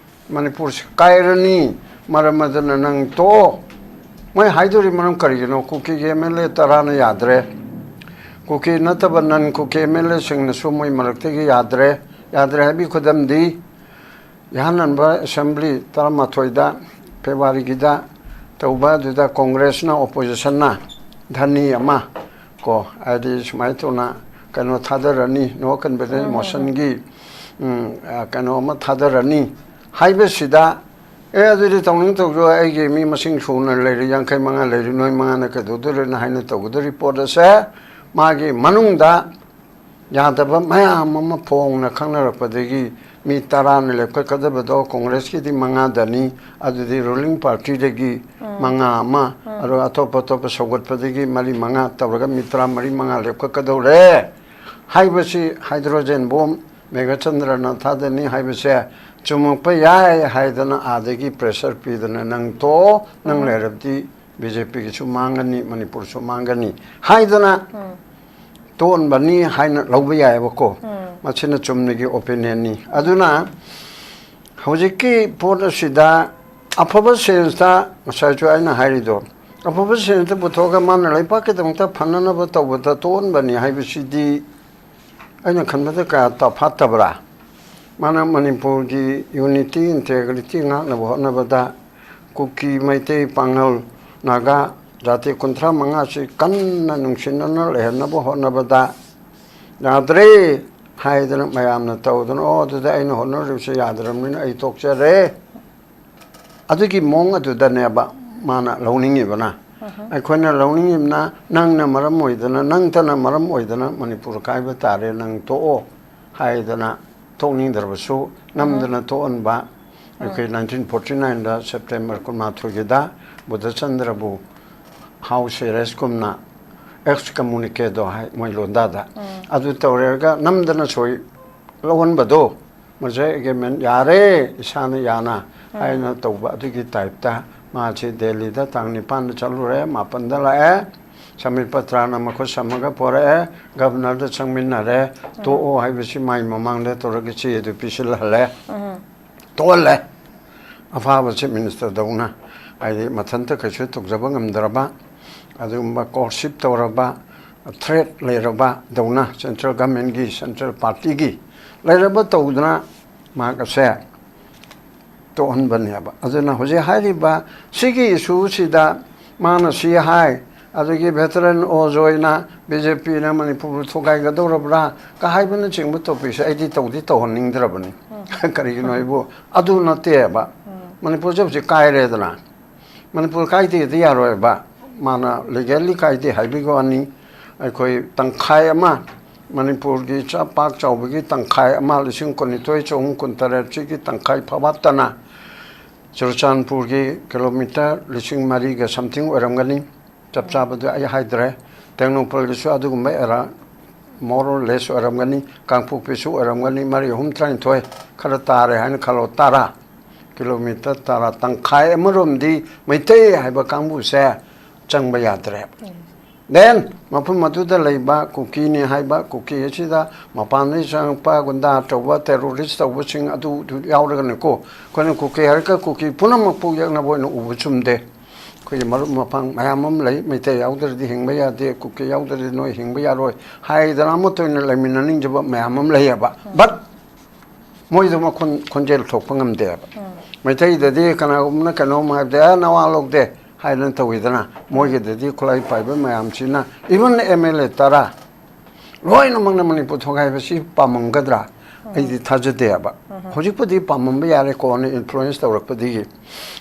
ꯃꯅꯤꯄꯨꯔꯁꯤ ꯀꯥꯏꯔꯅꯤ, ꯃꯔꯝ ꯑꯗꯨꯅ ꯅꯪ ꯇꯣꯛꯑꯣ꯫ ꯃꯣꯏ ꯍꯥꯏꯗꯣꯔꯤ ꯃꯔꯝ ꯀꯔꯤꯒꯤꯅꯣ? ꯀꯨꯀꯤꯒꯤ MLA ꯇꯔꯥꯅ ꯌꯥꯗ꯭ꯔꯦ, ꯀꯨꯀꯤ ꯅꯠꯇꯕ non ꯀꯨꯀꯤ MLAꯁꯤꯡꯅꯁꯨ ꯃꯣꯏ ꯃꯔꯛꯇꯒꯤ ꯌꯥꯗ꯭ꯔꯦ꯫ ꯌꯥꯗ꯭ꯔꯦ ꯍꯥꯏꯕꯒꯤ ꯈꯨꯗꯝꯗꯤ, ꯏꯍꯥꯟ ꯍꯥꯟꯕ assembly ꯇꯔꯥꯃꯥꯊꯣꯏꯗ, ꯐꯦꯕ꯭ꯔꯨꯋꯥꯔꯤꯒꯤꯗ ꯇꯧꯕ, ꯑꯗꯨꯗ ꯀꯣꯡꯒ꯭ꯔꯦꯁꯅ, oppositionꯅ ꯙꯅꯤ ꯑꯃ ꯀꯣ, ꯍꯥꯏꯗꯤ ꯁꯨꯃꯥꯏꯅ ꯇꯧꯅ ꯀꯩꯅꯣ ꯊꯥꯗꯔꯅꯤ, no confidence motionꯒꯤ, ꯎꯝ, ꯑ, ꯀꯩꯅꯣ ꯑꯃ ꯊꯥꯗꯔꯅꯤ ꯍꯥꯏꯕꯁꯤꯗ, "ꯑꯦ, ꯑꯗꯨꯗꯤ ꯇꯧꯅꯤꯡ ꯇꯧꯖꯧ, ꯑꯩꯒꯤ ꯃꯤ ꯃꯁꯤꯡ ꯁꯨꯅ ꯂꯩꯔꯤ, ꯌꯥꯡꯈꯩ ꯃꯉꯥ ꯂꯩꯔꯤ, ꯅꯣꯏ ꯃꯉꯥꯅ ꯀꯩꯗꯧꯗꯣꯔꯤꯅꯣ?" ꯍꯥꯏꯅ ꯇꯧꯒꯗꯧꯔꯤ ꯄꯣꯠ ꯑꯁꯦ ꯃꯥꯒꯤ ꯃꯅꯨꯡꯗ ꯌꯥꯗꯕ ꯃꯌꯥꯝ ꯑꯃ ꯐꯣꯡꯅ ꯈꯪꯅꯔꯛꯄꯗꯒꯤ ꯃꯤ ꯇꯔꯥꯅ ꯂꯦꯞꯈꯠꯀꯗꯕꯗꯣ ꯀꯣꯡꯒ꯭ꯔꯦꯁꯀꯤꯗꯤ ꯃꯉꯥꯗꯅꯤ, ꯑꯗꯨꯗꯤ ruling partyꯗꯒꯤ ꯃꯉꯥ ꯑꯃ, ꯑꯗꯨꯒ ꯑꯇꯣꯞ ꯑꯇꯣꯞꯄ ꯁꯧꯒꯠꯄꯗꯒꯤ ꯃꯔꯤ ꯃꯉꯥ ꯇꯧꯔꯒ ꯃꯤ ꯇꯔꯥꯃꯔꯤ ꯃꯉꯥ ꯂꯦꯞꯈꯠꯀꯗꯧꯔꯦ ꯍꯥꯏꯕꯁꯤ hydrogen bomb ꯃꯦꯘꯆꯟꯗ꯭ꯔꯅ ꯊꯥꯗꯅꯤ ꯍꯥꯏꯕꯁꯦ ꯆꯨꯝꯃꯛꯄ ꯌꯥꯏ ꯍꯥꯏꯗꯅ ꯑꯥꯗꯒꯤ pressure ꯄꯤꯗꯅ, "ꯅꯪ ꯇꯣꯛꯑꯣ, ꯅꯪ ꯂꯩꯔꯕꯗꯤ BJPꯒꯤꯁꯨ ꯃꯥꯡꯒꯅꯤ, ꯃꯅꯤꯄꯨꯔꯁꯨ ꯃꯥꯡꯒꯅꯤ" ꯍꯥꯏꯗꯅ ꯇꯣꯛꯍꯟꯕꯅꯤ ꯍꯥꯏꯅ ꯂꯧꯕ ꯌꯥꯏꯑꯕꯀꯣ꯫ ꯃꯁꯤꯅ ꯆꯨꯝꯅꯒꯤ ꯑꯣꯄꯤꯅꯤꯌꯟꯅꯤ꯫ ꯑꯗꯨꯅ ꯍꯧꯖꯤꯛꯀꯤ ꯄꯣꯠ ꯑꯁꯤꯗ ꯑꯐꯕ ꯁꯦꯟꯁꯇ ꯉꯁꯥꯏꯁꯨ ꯑꯩꯅ ꯍꯥꯏꯔꯤꯗꯣ, ꯑꯐꯕ ꯁꯦꯟꯁꯇ ꯄꯨꯊꯣꯛꯑꯒ ꯃꯥꯅ ꯂꯩꯄꯥꯛꯀꯤꯗꯃꯛꯇ ꯐꯅꯅꯕ ꯇꯧꯕꯗ ꯇꯣꯛꯍꯟꯕꯅꯤ ꯍꯥꯏꯕꯁꯤꯗꯤ ꯑꯩꯅ ꯈꯟꯕꯗ ꯀꯌꯥ ꯇ-, ꯐꯠꯇꯕ꯭ꯔꯥ? ꯃꯥꯅ ꯃꯅꯤꯄꯨꯔꯒꯤ ꯌꯨꯅꯤꯇꯤ, ꯏꯟꯇꯦꯒ꯭ꯔꯤꯇꯤ ꯉꯥꯛꯅꯕ ꯍꯣꯠꯅꯕꯗ ꯀꯨꯀꯤ, ꯃꯩꯇꯩ, ꯄꯥꯉꯜ, ꯅꯥꯒꯥ ꯖꯥꯇꯤ ꯀꯨꯟꯊ꯭ꯔꯥ ꯃꯉꯥꯁꯤ ꯀꯟꯅ ꯅꯨꯡꯁꯤꯅꯅ ꯂꯩꯍꯟꯅꯕ ꯍꯣꯠꯅꯕꯗ ꯌꯥꯗ꯭ꯔꯦ ꯍꯥꯏꯗꯅ ꯃꯌꯥꯝꯅ ꯇꯧꯗꯅ, "ꯑꯣ, ꯑꯗꯨꯗ ꯑꯩꯅ ꯍꯣꯠꯅꯔꯤꯕꯁꯤ ꯌꯥꯗ꯭ꯔꯕꯅꯤꯅ ꯑꯩ ꯇꯣꯛꯆꯔꯦ"꯫ ꯑꯗꯨꯒꯤ ꯃꯑꯣꯡ ꯑꯗꯨꯗꯅꯦꯕ ꯃꯥꯅ ꯂꯧꯅꯤꯡꯉꯤꯕꯅ꯫ ꯑꯩꯈꯣꯏꯅ ꯂꯧꯅꯤꯡꯉꯤꯕꯅ, "ꯅꯪꯅ ꯃꯔꯝ ꯑꯣꯏꯗꯅ, ꯅꯪꯇꯅ ꯃꯔꯝ ꯑꯣꯏꯗꯅ ꯃꯅꯤꯄꯨꯔ ꯀꯥꯏꯕ ꯇꯥꯔꯦ, ꯅꯪ ꯇꯣꯛꯑꯣ" ꯍꯥꯏꯗꯅ, ꯇꯣꯛꯅꯤꯡꯗ꯭ꯔꯕꯁꯨ ꯅꯝꯗꯅ ꯇꯣꯛꯍꯟꯕ꯫ ꯑꯩꯈꯣꯏ ꯅꯥꯏꯟꯇꯤꯟ ꯐꯣꯔꯇꯤ ꯅꯥꯏꯟꯗ ꯁꯦꯞꯇꯦꯝꯕꯔ ꯀꯨꯟꯃꯥꯊꯣꯏꯒꯤꯗ ꯕꯨꯙꯆꯟꯗ꯭ꯔꯕꯨ ꯍꯥꯎꯁ ꯑꯦꯔꯦꯁꯀꯨꯝꯅ ꯑꯦꯛꯁ ꯀꯃꯨꯅꯤꯀꯦꯗꯣ ꯍꯥꯏ ꯃꯣꯏ ꯂꯣꯟꯗꯥꯗ꯫ ꯑꯗꯨ ꯇꯧꯔꯦꯔꯒ ꯅꯝꯗꯅ ꯁꯣꯏ ꯂꯧꯍꯟꯕꯗꯣ, ꯃꯁꯦ ꯑꯦꯒ꯭ꯔꯤꯃꯦꯟ ꯌꯥꯔꯦ, ꯏꯁꯥꯅ ꯌꯥꯅ ꯍꯥꯏꯅ ꯇꯧꯕ꯫ ꯑꯗꯨꯒꯤ ꯇꯥꯏꯞꯇ ꯃꯥꯁꯤ ꯗꯦꯜꯂꯤꯗ ꯇꯥꯡ ꯅꯤꯄꯥꯟꯗ ꯆꯠꯂꯨꯔꯦ, ꯃꯥꯄꯟꯗ ꯂꯥꯛꯑꯦ꯫ ꯁꯃꯤꯠ ꯄꯇ꯭ꯔꯥꯅ ꯃꯈꯨꯠ ꯁꯝꯃꯒ ꯄꯣꯔꯛꯑꯦ, ꯒꯕꯅꯔꯗ ꯆꯪꯃꯤꯟꯅꯔꯦ, ꯇꯣꯛꯑꯣ ꯍꯥꯏꯕꯁꯤ ꯃꯥꯏ ꯃꯃꯥꯡꯗ ꯇꯧꯔꯒ ꯆꯦ ꯑꯗꯨ ꯄꯤꯁꯤꯜꯍꯜꯂꯦ꯫ ꯇꯣꯛꯍꯜꯂꯦ꯫ ꯑꯐꯥꯕ ꯆꯤꯐ ꯃꯤꯅꯤꯁꯇꯔꯗꯧꯅ, ꯍꯥꯏꯗꯤ ꯃꯊꯟꯇ ꯀꯩꯁꯨ ꯇꯧꯖꯕ ꯉꯝꯗ꯭ꯔꯕ, ꯑꯗꯨꯒꯨꯝꯕ ꯀꯣꯔꯁꯤꯞ ꯇꯧꯔꯕ, ꯊ꯭ꯔꯦꯠ ꯂꯩꯔꯕ ꯗꯧꯅ, ꯁꯦꯟꯇ꯭ꯔꯦꯜ ꯒꯃꯦꯟꯒꯤ, ꯁꯦꯟꯇ꯭ꯔꯦꯜ ꯄꯥꯔꯇꯤꯒꯤ ꯂꯩꯔꯕ ꯇꯧꯗꯅ ꯃꯍꯥꯛ ꯑꯁꯦ ꯇꯣꯛꯍꯟꯕꯅꯦꯕ꯫ ꯑꯗꯨꯅ ꯍꯧꯖꯤꯛ ꯍꯥꯏꯔꯤꯕ ꯁꯤꯒꯤ ꯏꯁꯨꯁꯤꯗ ꯃꯥꯅ ꯁꯤ ꯍꯥꯏ, ꯑꯗꯒꯤ ꯚꯦꯇꯔꯟ ꯑꯣꯖꯣꯏꯅ ꯕꯤ ꯖꯦ ꯄꯤꯅ ꯃꯅꯤꯄꯨꯔꯕꯨ ꯊꯨꯒꯥꯏꯒꯗꯧꯔꯕ꯭ꯔꯥ ꯀ ꯍꯥꯏꯕꯅꯆꯤꯡꯕ ꯇꯣꯄꯤꯛꯁꯦ ꯑꯩꯗꯤ ꯇꯧꯗꯤ ꯇꯧꯍꯟꯅꯤꯡꯗ꯭ꯔꯕꯅꯤ꯫ ꯀꯔꯤꯒꯤꯅꯣ ꯍꯥꯏꯕꯨ ꯑꯗꯨ ꯅꯠꯇꯦꯕ꯫ ꯃꯅꯤꯄꯨꯔꯁꯦ ꯍꯧꯖꯤꯛ ꯀꯥꯏꯔꯦꯗꯅ꯫ ꯃꯅꯤꯄꯨꯔ ꯀꯥꯏꯗꯦꯗꯤ ꯌꯥꯔꯣꯏꯕ꯫ ꯃꯥꯅ ꯂꯤꯒꯦꯜꯂꯤ ꯀꯥꯏꯗꯦ ꯍꯥꯏꯕꯒꯤ ꯋꯥꯅꯤ꯫ ꯑꯩꯈꯣꯏ ꯇꯪꯈꯥꯏ ꯑꯃ, ꯃꯅꯤꯄꯨꯔꯒꯤ ꯆꯥ-, ꯄꯥꯛ ꯆꯥꯎꯕꯒꯤ ꯇꯪꯈꯥꯏ ꯑꯃ, ꯂꯤꯁꯤꯡ ꯀꯨꯟꯅꯤꯊꯣꯏ ꯆꯍꯨꯝ ꯀꯨꯟꯇꯔꯦꯠꯁꯤꯒꯤ ꯇꯪꯈꯥꯏ ꯐꯥꯕꯥꯠꯇꯅ ꯆꯨꯔꯆꯥꯟꯄꯨꯔꯒꯤ ꯀꯤꯂꯣꯃꯤꯇꯔ ꯂꯤꯁꯤꯡ ꯃꯔꯤꯒ something ꯑꯣꯏꯔꯝꯒꯅꯤ, ꯆꯞ ꯆꯥꯕꯗꯨ ꯑꯩ ꯍꯥꯏꯗ꯭ꯔꯦ꯫ ꯇꯦꯡꯅꯧꯄꯜꯒꯤꯁꯨ ꯑꯗꯨꯒꯨꯝꯕ ꯑꯦꯔꯥ more or less ꯑꯣꯏꯔꯝꯒꯅꯤ, ꯀꯥꯡꯄꯣꯛꯄꯤꯁꯨ ꯑꯣꯏꯔꯝꯒꯅꯤ, ꯃꯔꯤ ꯑꯍꯨꯝ ꯇꯔꯥꯅꯤꯊꯣꯏ ꯈꯔ ꯇꯥꯔꯦ ꯍꯥꯏꯅ ꯈꯜꯂꯣ, ꯇꯔꯥ, ꯀꯤꯂꯣꯃꯤꯇꯔ ꯇꯔꯥ, ꯇꯪꯈꯥꯏ ꯑꯃꯔꯣꯝꯗꯤ ꯃꯩꯇꯩ ꯍꯥꯏꯕ ꯀꯥꯡꯕꯨꯁꯦ ꯆꯪꯕ ꯌꯥꯗ꯭ꯔꯦ꯫ Then ꯃꯐꯝ ꯑꯗꯨꯗ ꯂꯩꯕ ꯀꯨꯀꯤꯅꯤ ꯍꯥꯏꯕ, ꯀꯨꯀꯤ ꯑꯁꯤꯗ ꯃꯄꯥꯟꯗꯒꯤ ꯆꯪꯉꯛꯄ ꯒꯨꯟꯗꯥ ꯇꯧꯕ, terrorist ꯇꯧꯕꯁꯤꯡ ꯑꯗꯨ ꯌꯥꯎꯔꯒꯅꯤꯀꯣ꯫ ꯑꯩꯈꯣꯏꯅ ꯀꯨꯀꯤ ꯍꯥꯏꯔꯒ ꯀꯨꯀꯤ ꯄꯨꯝꯅꯃꯛꯄꯨ ꯌꯦꯛꯅꯕ ꯑꯣꯏꯅ ꯎꯕ ꯆꯨꯝꯗꯦ꯫ ꯑꯩꯈꯣꯏꯒꯤ ꯃꯔꯨꯞ ꯃꯄꯥꯡ ꯃꯌꯥꯝ ꯑꯃ ꯂꯩ, ꯃꯩꯇꯩ ꯌꯥꯎꯗ꯭ꯔꯗꯤ ꯍꯤꯡꯕ ꯌꯥꯗꯦ, ꯀꯨꯀꯤ ꯌꯥꯎꯗ꯭ꯔꯗꯤ ꯅꯣꯏ ꯍꯤꯡꯕ ꯌꯥꯔꯣꯏ ꯍꯥꯏꯗꯅ ꯑꯃꯠꯇ ꯑꯣꯏꯅ ꯂꯩꯃꯤꯟꯅꯅꯤꯡꯖꯕ ꯃꯌꯥꯝ ꯑꯃ ꯂꯩꯌꯦꯕ꯫ But ꯃꯣꯏꯗꯣ ꯃꯈꯣꯟ ꯈꯣꯟꯖꯦꯜ ꯊꯣꯛꯄ ꯉꯝꯗꯦꯕ꯫ ꯃꯩꯇꯩꯗꯗꯤ ꯀꯅꯥꯒꯨꯝꯕꯅ ꯀꯩꯅꯣꯝ ꯍꯥꯏꯕꯗ "ꯑꯦ, ꯅꯋꯥ ꯂꯧꯗꯦ" ꯍꯥꯏꯗꯅ ꯇꯧꯋꯤꯗꯅ, ꯃꯣꯏꯒꯤꯗꯗꯤ ꯈꯨꯠꯂꯥꯏ ꯄꯥꯏꯕ ꯃꯌꯥꯝꯁꯤꯅ, even M L A ꯇꯔꯥ ꯂꯣꯏꯅꯃꯛꯅ ꯃꯅꯤꯄꯨꯔ ꯊꯣꯛ ꯍꯥꯏꯕꯁꯤ ꯄꯥꯝꯃꯝꯒꯗ꯭ꯔꯥ? ꯑꯩꯗꯤ ꯊꯥꯖꯗꯦꯕ꯫ ꯍꯧꯖꯤꯛꯄꯨꯗꯤ ꯄꯥꯝꯃꯝꯕ ꯌꯥꯔꯦ, ꯀꯣꯟꯅ influence ꯇꯧꯔꯛꯄꯗꯒꯤ꯫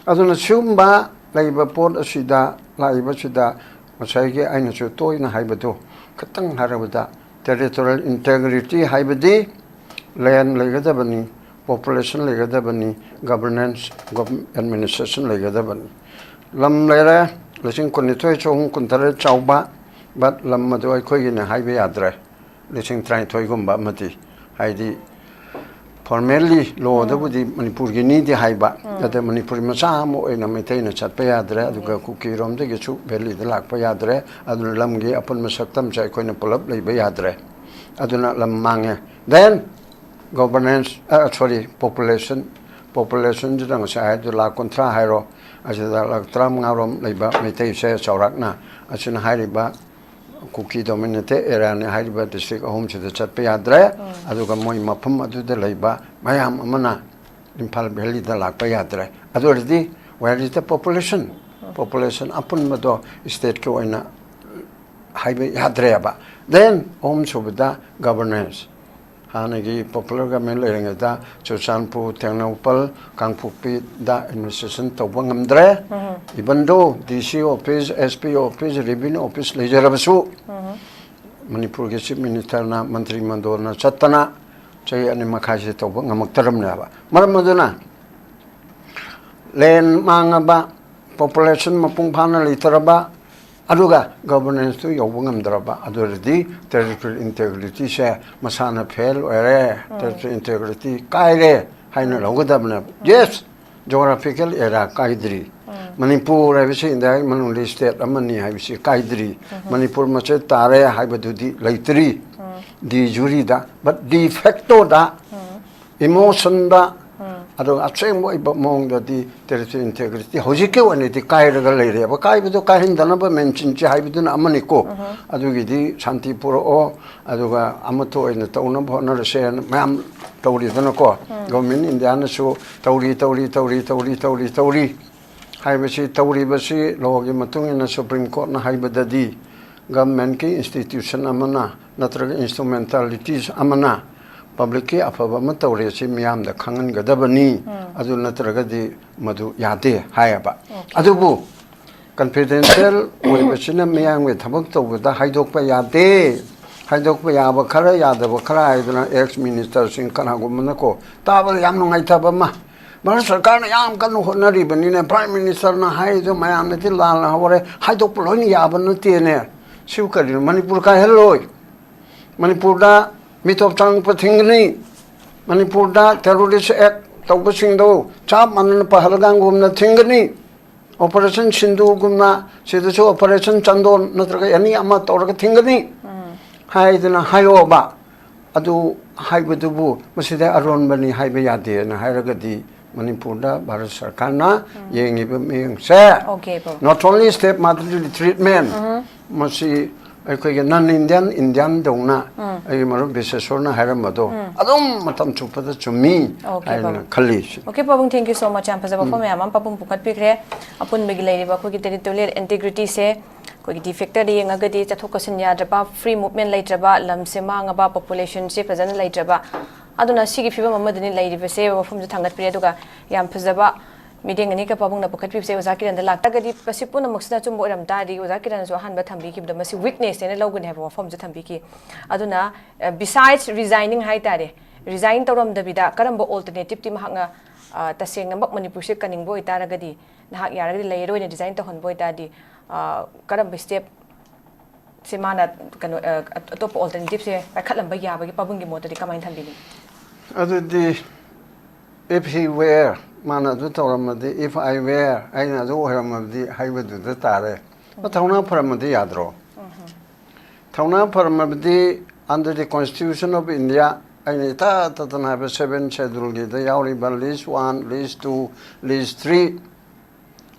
ꯑꯗꯨꯅ ꯁꯤꯒꯨꯝꯕ ꯂꯩꯕ ꯄꯣꯠ ꯑꯁꯤꯗ, ꯂꯥꯛꯏꯕꯁꯤꯗ, ꯉꯁꯥꯏꯒꯤ ꯑꯩꯅꯁꯨ ꯇꯣꯏꯅ ꯍꯥꯏꯕꯗꯣ, ꯈꯤꯇꯪ ꯍꯥꯏꯔꯕꯗ, territorial integrity ꯍꯥꯏꯕꯗꯤ land ꯂꯩꯒꯗꯕꯅꯤ, population ꯂꯩꯒꯗꯕꯅꯤ, governance, gov-, administration ꯂꯩꯒꯗꯕꯅꯤ꯫ ꯂꯝ ꯂꯩꯔꯦ, ꯂꯤꯁꯤꯡ ꯀꯨꯟꯅꯤꯊꯣꯏ ꯆꯍꯨꯝ ꯀꯨꯟꯇꯔꯦꯠ ꯆꯥꯎꯕ, but ꯂꯝ ꯑꯗꯨ ꯑꯩꯈꯣꯏꯒꯤꯅꯦ ꯍꯥꯏꯕ ꯌꯥꯗ꯭ꯔꯦ꯫ ꯂꯤꯁꯤꯡ ꯇꯔꯥꯅꯤꯊꯣꯏꯒꯨꯝꯕ ꯑꯃꯗꯤ, ꯍꯥꯏꯗꯤ, formally ꯂꯣꯗꯕꯨꯗꯤ ꯃꯅꯤꯄꯨꯔꯒꯤꯅꯤꯗꯤ ꯍꯥꯏꯕ, ꯑꯗ ꯃꯅꯤꯄꯨꯔꯤ ꯃꯆꯥ ꯑꯃ ꯑꯣꯏꯅ ꯃꯩꯇꯩꯅ ꯆꯠꯄ ꯌꯥꯗ꯭ꯔꯦ, ꯑꯗꯨꯒ ꯀꯨꯀꯤꯔꯣꯝꯗꯒꯤꯁꯨ valleyꯗ ꯂꯥꯛꯄ ꯌꯥꯗ꯭ꯔꯦ꯫ ꯑꯗꯨꯅ ꯂꯝꯒꯤ ꯑꯄꯨꯟꯕ ꯁꯛꯇꯝꯁꯦ ꯑꯩꯈꯣꯏꯅ ꯄꯨꯂꯞ ꯂꯩꯕ ꯌꯥꯗ꯭ꯔꯦ꯫ ꯑꯗꯨꯅ ꯂꯝ ꯃꯥꯡꯉꯦ꯫ Then governance, ꯑ, sorry, population, populationꯁꯤꯗ ꯉꯁꯥꯏ ꯍꯥꯏꯕꯗꯨ ꯂꯥꯈ ꯀꯨꯟꯊ꯭ꯔꯥ ꯍꯥꯏꯔꯣ, ꯑꯁꯤꯗ ꯂꯥꯈ ꯇꯔꯥꯃꯉꯥꯔꯣꯝ ꯂꯩꯕ ꯃꯩꯇꯩꯁꯦ ꯆꯥꯎꯔꯥꯛꯅ, ꯑꯁꯤꯅ ꯍꯥꯏꯔꯤꯕ ꯀꯨꯀꯤ dominated areaꯅꯤ ꯍꯥꯏꯔꯤꯕ district ꯑꯍꯨꯝꯁꯤꯗ ꯆꯠꯄ ꯌꯥꯗ꯭ꯔꯦ꯫ ꯑꯗꯨꯒ ꯃꯣꯏ ꯃꯐꯝ ꯑꯗꯨꯗ ꯂꯩꯕ ꯃꯌꯥꯝ ꯑꯃꯅ ꯏꯝꯐꯥꯜ valleyꯗ ꯂꯥꯛꯄ ꯌꯥꯗ꯭ꯔꯦ꯫ ꯑꯗꯨ ꯑꯣꯏꯔꯗꯤ, where is the population? Population ꯑꯄꯨꯟꯕꯗꯣ stateꯀꯤ ꯑꯣꯏꯅ ꯍꯥꯏꯕ ꯌꯥꯗ꯭ꯔꯦꯕ꯫ Then ꯑꯍꯨꯝꯁꯨꯕꯗ governance꯫ ꯍꯥꯟꯅꯒꯤ popular government ꯂꯩꯔꯤꯉꯩꯗ ꯆꯨꯔꯆꯥꯟꯄꯨꯔ, ꯇꯦꯡꯅꯧꯄꯜ, ꯀꯥꯡꯄꯣꯛꯄꯤꯗ administration ꯇꯧꯕ ꯉꯝꯗ꯭ꯔꯦ꯫ Even though D C office, S P office, revenue office ꯂꯩꯖꯔꯕꯁꯨ, ꯃꯅꯤꯄꯨꯔꯒꯤ chief ministerꯅ, ꯃꯟꯇ꯭ꯔꯤ ꯃꯟꯗꯣꯜꯅ ꯆꯠꯇꯅ ꯆꯍꯤ ꯑꯅꯤ ꯃꯈꯥꯏꯁꯤ ꯇꯧꯕ ꯉꯝꯃꯛꯇ꯭ꯔꯕꯅꯦꯕ꯫ ꯃꯔꯝ ꯑꯗꯨꯅ land ꯃꯥꯡꯉꯕ, population ꯃꯄꯨꯡ ꯐꯥꯅ ꯂꯩꯇ꯭ꯔꯕ, ꯑꯗꯨꯒ governancetꯨ ꯌꯧꯕ ꯉꯝꯗ꯭ꯔꯕ, ꯑꯗꯨ ꯑꯣꯏꯔꯗꯤ territorial integrityꯁꯦ ꯃꯁꯥꯅ fail ꯑꯣꯏꯔꯦ, territorial integrity ꯀꯥꯏꯔꯦ ꯍꯥꯏꯅ ꯂꯧꯒꯗꯕꯅꯦꯕ꯫ Yes, geographical area ꯀꯥꯏꯗ꯭ꯔꯤ, ꯃꯅꯤꯄꯨꯔ ꯍꯥꯏꯕꯁꯤ ꯏꯟꯗꯤꯌꯥꯒꯤ ꯃꯅꯨꯡꯗ ꯁ꯭ꯇꯦꯠ ꯑꯃꯅꯤ ꯍꯥꯏꯕꯁꯤ ꯀꯥꯏꯗ꯭ꯔꯤ꯫ ꯃꯅꯤꯄꯨꯔ ꯃꯆꯦꯠ ꯇꯥꯔꯦ ꯍꯥꯏꯕꯗꯨꯗꯤ ꯂꯩꯇ꯭ꯔꯤ꯫ ꯗꯤ ꯖꯨꯔꯤꯗ, ꯕꯠ ꯗꯤ ꯐꯦꯛꯇꯣꯗ ꯏꯃꯣꯁꯟꯗ, ꯑꯗꯨꯒ ꯑꯁꯦꯡꯕ ꯑꯣꯏꯕ ꯃꯑꯣꯡꯗꯗꯤ ꯇꯦꯔꯤꯇꯣꯔꯤ ꯏꯟꯇꯦꯒ꯭ꯔꯤꯇꯤ ꯍꯧꯖꯤꯛꯀꯤ ꯑꯣꯏꯅꯗꯤ ꯀꯥꯏꯔꯒ ꯂꯩꯔꯦꯕ꯫ ꯀꯥꯏꯕꯗꯣ ꯀꯥꯏꯍꯟꯗꯅꯕ ꯃꯦꯟꯁꯤꯟꯁꯤ ꯍꯥꯏꯕꯗꯨꯅ ꯑꯃꯅꯤꯀꯣ꯫ ꯑꯗꯨꯒꯤꯗꯤ ꯁꯥꯟꯇꯤ ꯄꯨꯔꯛꯑꯣ, ꯑꯗꯨꯒ ꯑꯃꯠꯇ ꯑꯣꯏꯅ ꯇꯧꯅꯕ ꯍꯣꯠꯅꯔꯁꯦꯅ ꯃꯌꯥꯝ ꯇꯧꯔꯤꯗꯅꯀꯣ꯫ ꯒꯣꯔꯃꯦꯟ ꯏꯟꯗꯤꯌꯥꯅꯁꯨ ꯇꯧꯔꯤ, ꯇꯧꯔꯤ, ꯇꯧꯔꯤ, ꯇꯧꯔꯤ, ꯇꯧꯔꯤ, ꯇꯧꯔꯤ ꯍꯥꯏꯕꯁꯤ, ꯇꯧꯔꯤꯕꯁꯤ ꯂꯣꯒꯤ ꯃꯇꯨꯡ ꯏꯟꯅ ꯁꯨꯄ꯭ꯔꯤꯝ ꯀꯣꯔꯠꯅ ꯍꯥꯏꯕꯗꯗꯤ ꯒꯚꯔꯟꯃꯦꯟꯠꯀꯤ ꯏꯟꯁꯇꯤꯇ꯭ꯌꯨꯁꯟ ꯑꯃꯅ ꯅꯠꯇ꯭ꯔꯒ ꯏꯟꯁꯇ꯭ꯔꯨꯃꯦꯟꯇꯥꯂꯤꯇꯤꯁ ꯑꯃꯅ ꯄꯕ꯭ꯂꯤꯛꯀꯤ ꯑꯐꯕ ꯑꯃ ꯇꯧꯔꯦ ꯁꯤ ꯃꯤꯌꯥꯝꯗ ꯈꯪꯍꯟꯒꯗꯕꯅꯤ꯫ ꯑꯗꯨ ꯅꯠꯇ꯭ꯔꯒꯗꯤ ꯃꯗꯨ ꯌꯥꯗꯦ ꯍꯥꯏꯌꯦꯕ꯫ ꯑꯗꯨꯕꯨ ꯀꯟꯐꯤꯗꯦꯟꯁꯤꯌꯦꯜ ꯑꯣꯏꯕꯁꯤꯅ ꯃꯤꯌꯥꯝꯒꯤ ꯊꯕꯛ ꯇꯧꯕꯗ ꯍꯥꯏꯗꯣꯛꯄ ꯌꯥꯗꯦ꯫ ꯍꯥꯏꯗꯣꯛꯄ ꯌꯥꯕ ꯈꯔ, ꯌꯥꯗꯕ ꯈꯔ ꯍꯥꯏꯗꯅ ꯑꯦꯛꯁ ꯃꯤꯅꯤꯁꯇꯔꯁꯤꯡ ꯀꯅꯥꯒꯨꯝꯕꯅꯀꯣ, ꯇꯥꯕꯗ ꯌꯥꯝ ꯅꯨꯡꯉꯥꯏꯇꯕ ꯑꯃ, ꯚꯥꯔꯠ ꯁꯔꯀꯥꯔꯅ ꯌꯥꯝ ꯀꯟꯅ ꯍꯣꯠꯅꯔꯤꯕꯅꯤꯅꯦ, ꯄ꯭ꯔꯥꯏꯝ ꯃꯤꯅꯤꯁꯇꯔꯅ ꯍꯥꯏꯔꯤꯗꯣ ꯃꯌꯥꯝꯅꯗꯤ ꯂꯥꯟꯅ ꯍꯧꯔꯦ, ꯍꯥꯏꯗꯣꯛꯄ ꯂꯣꯏꯅ ꯌꯥꯕ ꯅꯠꯇꯦꯅꯦ꯫ ꯁꯤꯕꯨ ꯀꯔꯤꯅꯣ? ꯃꯅꯤꯄꯨꯔ ꯀꯥꯏꯍꯜꯂꯣꯏ꯫ ꯃꯅꯤꯄꯨꯔꯗ ꯃꯤꯇꯣꯞ ꯆꯪꯉꯛꯄ ꯊꯤꯡꯒꯅꯤ꯫ ꯃꯅꯤꯄꯨꯔꯗ ꯇꯦꯔꯣꯔꯤꯁ ꯑꯦꯛ ꯇꯧꯕꯁꯤꯡꯗꯣ ꯆꯞ ꯃꯥꯟꯅꯅ ꯄꯍꯜꯒꯥꯝꯒꯨꯝꯅ ꯊꯤꯡꯒꯅꯤ꯫ ꯑꯣꯄꯔꯦꯁꯟ ꯁꯤꯟꯗꯨꯒꯨꯝꯅ ꯁꯤꯗꯁꯨ ꯑꯣꯄꯔꯦꯁꯟ ꯆꯟꯗꯣꯟ ꯅꯠꯇ꯭ꯔꯒ ꯑꯦꯅꯤ ꯑꯃ ꯇꯧꯔꯒ ꯊꯤꯡꯒꯅꯤ ꯍꯥꯏꯗꯅ ꯍꯥꯏꯌꯣꯕ꯫ ꯑꯗꯨ ꯍꯥꯏꯕꯗꯨꯕꯨ ꯃꯁꯤꯗ ꯑꯔꯣꯟꯕꯅꯤ ꯍꯥꯏꯕ ꯌꯥꯗꯦꯅ ꯍꯥꯏꯔꯒꯗꯤ ꯃꯅꯤꯄꯨꯔꯗ ꯚꯥꯔꯠ ꯁꯔꯀꯥꯔꯅ ꯌꯦꯡꯉꯤꯕ ꯃꯤꯠꯌꯦꯡꯁꯦ, Okay, ꯄꯥꯕꯨꯡ꯫ Not only stepmotherly treatment, ꯃꯁꯤ ꯑꯩꯈꯣꯏꯒꯤ ꯅꯟ ꯏꯟꯗꯤꯌꯟ, ꯏꯟꯗꯤꯌꯟꯗꯧꯅ ꯑꯩꯒꯤ ꯃꯔꯨꯞ ꯕꯤꯁꯦꯁꯣꯔꯅ ꯍꯥꯏꯔꯝꯕꯗꯣ ꯑꯗꯨꯝ ꯃꯇꯝ ꯆꯨꯞꯄꯗ ꯆꯨꯝꯃꯤ Okay, ꯍꯥꯏꯅ ꯄꯥꯕꯨꯡ꯫ ꯈꯜꯂꯤ꯫ Okay, ꯄꯥꯕꯨꯡ, thank you so much꯫ ꯌꯥꯝ ꯐꯖꯕ ꯋꯥꯐꯝ ꯃꯌꯥꯝ ꯑꯃ ꯄꯥꯕꯨꯡ ꯄꯨꯈꯠꯄꯤꯈ꯭ꯔꯦ꯫ ꯑꯄꯨꯟꯕꯒꯤ ꯂꯩꯔꯤꯕ ꯑꯩꯈꯣꯏꯒꯤ ꯇꯦꯔꯤꯇꯣꯔꯤꯌꯦꯜ ꯏꯟꯇꯤꯒ꯭ꯔꯤꯇꯤꯁꯦ ꯑꯩꯈꯣꯏꯒꯤ ꯗꯤ ꯐꯦꯛꯇꯔꯗ ꯌꯦꯡꯉꯒꯗꯤ ꯆꯠꯊꯣꯛ ꯆꯠꯁꯤꯟ ꯌꯥꯗ꯭ꯔꯕ, ꯐ꯭ꯔꯤ ꯃꯨꯚꯃꯦꯟ ꯂꯩꯇ꯭ꯔꯕ, ꯂꯝꯁꯦ ꯃꯥꯡꯉꯕ, ꯄꯣꯄꯨꯂꯦꯁꯟꯁꯦ ꯐꯖꯅ ꯂꯩꯇ꯭ꯔꯕ, ꯑꯗꯨꯅ ꯁꯤꯒꯤ ꯐꯤꯕꯝ ꯑꯃꯗꯅꯤ ꯂꯩꯔꯤꯕꯁꯦ꯫ ꯋꯥꯐꯝꯁꯨ ꯊꯥꯡꯒꯠꯄꯤꯔꯦ꯫ ꯑꯗꯨꯒ ꯌꯥꯝ ꯐꯖꯕ ꯃꯤꯠꯌꯦꯡ ꯑꯅꯤꯒ ꯄꯥꯕꯨꯡꯅ ꯄꯨꯈꯠꯄꯤꯕꯁꯦ ꯑꯣꯖꯥ ꯀꯤꯔꯟꯗ ꯂꯥꯛꯇ꯭ꯔꯒꯗꯤ ꯃꯁꯤ ꯄꯨꯝꯅꯃꯛꯁꯤꯅ ꯑꯆꯨꯝꯕ ꯑꯣꯏꯔꯝ ꯇꯥꯔꯗꯤ ꯑꯣꯖꯥ ꯀꯤꯔꯟꯅꯁꯨ ꯑꯍꯥꯟꯕ ꯊꯝꯕꯤꯈꯤꯕꯗ ꯃꯁꯤ ꯋꯤꯛꯅꯦꯁꯅꯦꯅ ꯂꯧꯒꯅꯤ ꯍꯥꯏꯕ ꯋꯥꯐꯝꯁꯨ ꯊꯝꯕꯤꯈꯤ꯫ ꯑꯗꯨꯅ, besides resigning ꯍꯥꯏ ꯇꯥꯔꯦ, ꯔꯤꯖꯥꯏꯟ ꯇꯧꯔꯝꯗꯕꯤꯗ ꯀꯔꯝꯕ ꯑꯣꯜꯇꯔꯅꯦꯇꯤꯞꯇꯤ ꯃꯍꯥꯛꯅ, ꯑ, ꯇꯁꯦꯡꯅꯃꯛ ꯃꯅꯤꯄꯨꯔꯁꯦ ꯀꯟꯅꯤꯡꯕ ꯑꯣꯏꯇꯥꯔꯒꯗꯤ, ꯅꯍꯥꯛ ꯌꯥꯔꯒꯗꯤ ꯂꯩꯔꯣꯏꯅ ꯔꯤꯖꯥꯏꯟ ꯇꯧꯍꯟꯕ ꯑꯣꯏꯇꯥꯔꯗꯤ, ꯑ, ꯀꯔꯝꯕ ꯁ꯭ꯇꯦꯞ ꯁꯤ ꯃꯥꯅ ꯀꯩꯅꯣ, ꯑ, ꯑꯇꯣꯞꯄ ꯑꯣꯜꯇꯔꯅꯦꯇꯤꯞꯁꯦ ꯄꯥꯏꯈꯠꯂꯝꯕ ꯌꯥꯕꯒꯤ ꯄꯥꯕꯨꯡꯒꯤ ꯃꯣꯠꯇꯗꯤ ꯀꯃꯥꯏꯅ ꯊꯝꯕꯤꯅꯤ? ꯑꯗꯨꯗꯤ, if he were ꯃꯥꯅ ꯑꯗꯨ ꯇꯧꯔꯝꯃꯗꯤ, if I were, ꯑꯩꯅ ꯑꯗꯨ ꯑꯣꯏꯔꯝꯃꯕꯗꯤ ꯍꯥꯏꯕꯗꯨꯗ ꯇꯥꯔꯦ꯫ ꯊꯧꯅꯥ ꯐꯔꯝꯃꯗꯤ ꯌꯥꯗ꯭ꯔꯣ? ꯊꯧꯅꯥ ꯐꯔꯝꯃꯕꯗꯤ, under the Constitution of India, ꯑꯩꯅ ꯏꯊꯥ ꯊꯥꯗꯅ ꯍꯥꯏꯕ seven scheduleꯒꯤꯗ ꯌꯥꯎꯔꯤꯕ list one, list two, list three,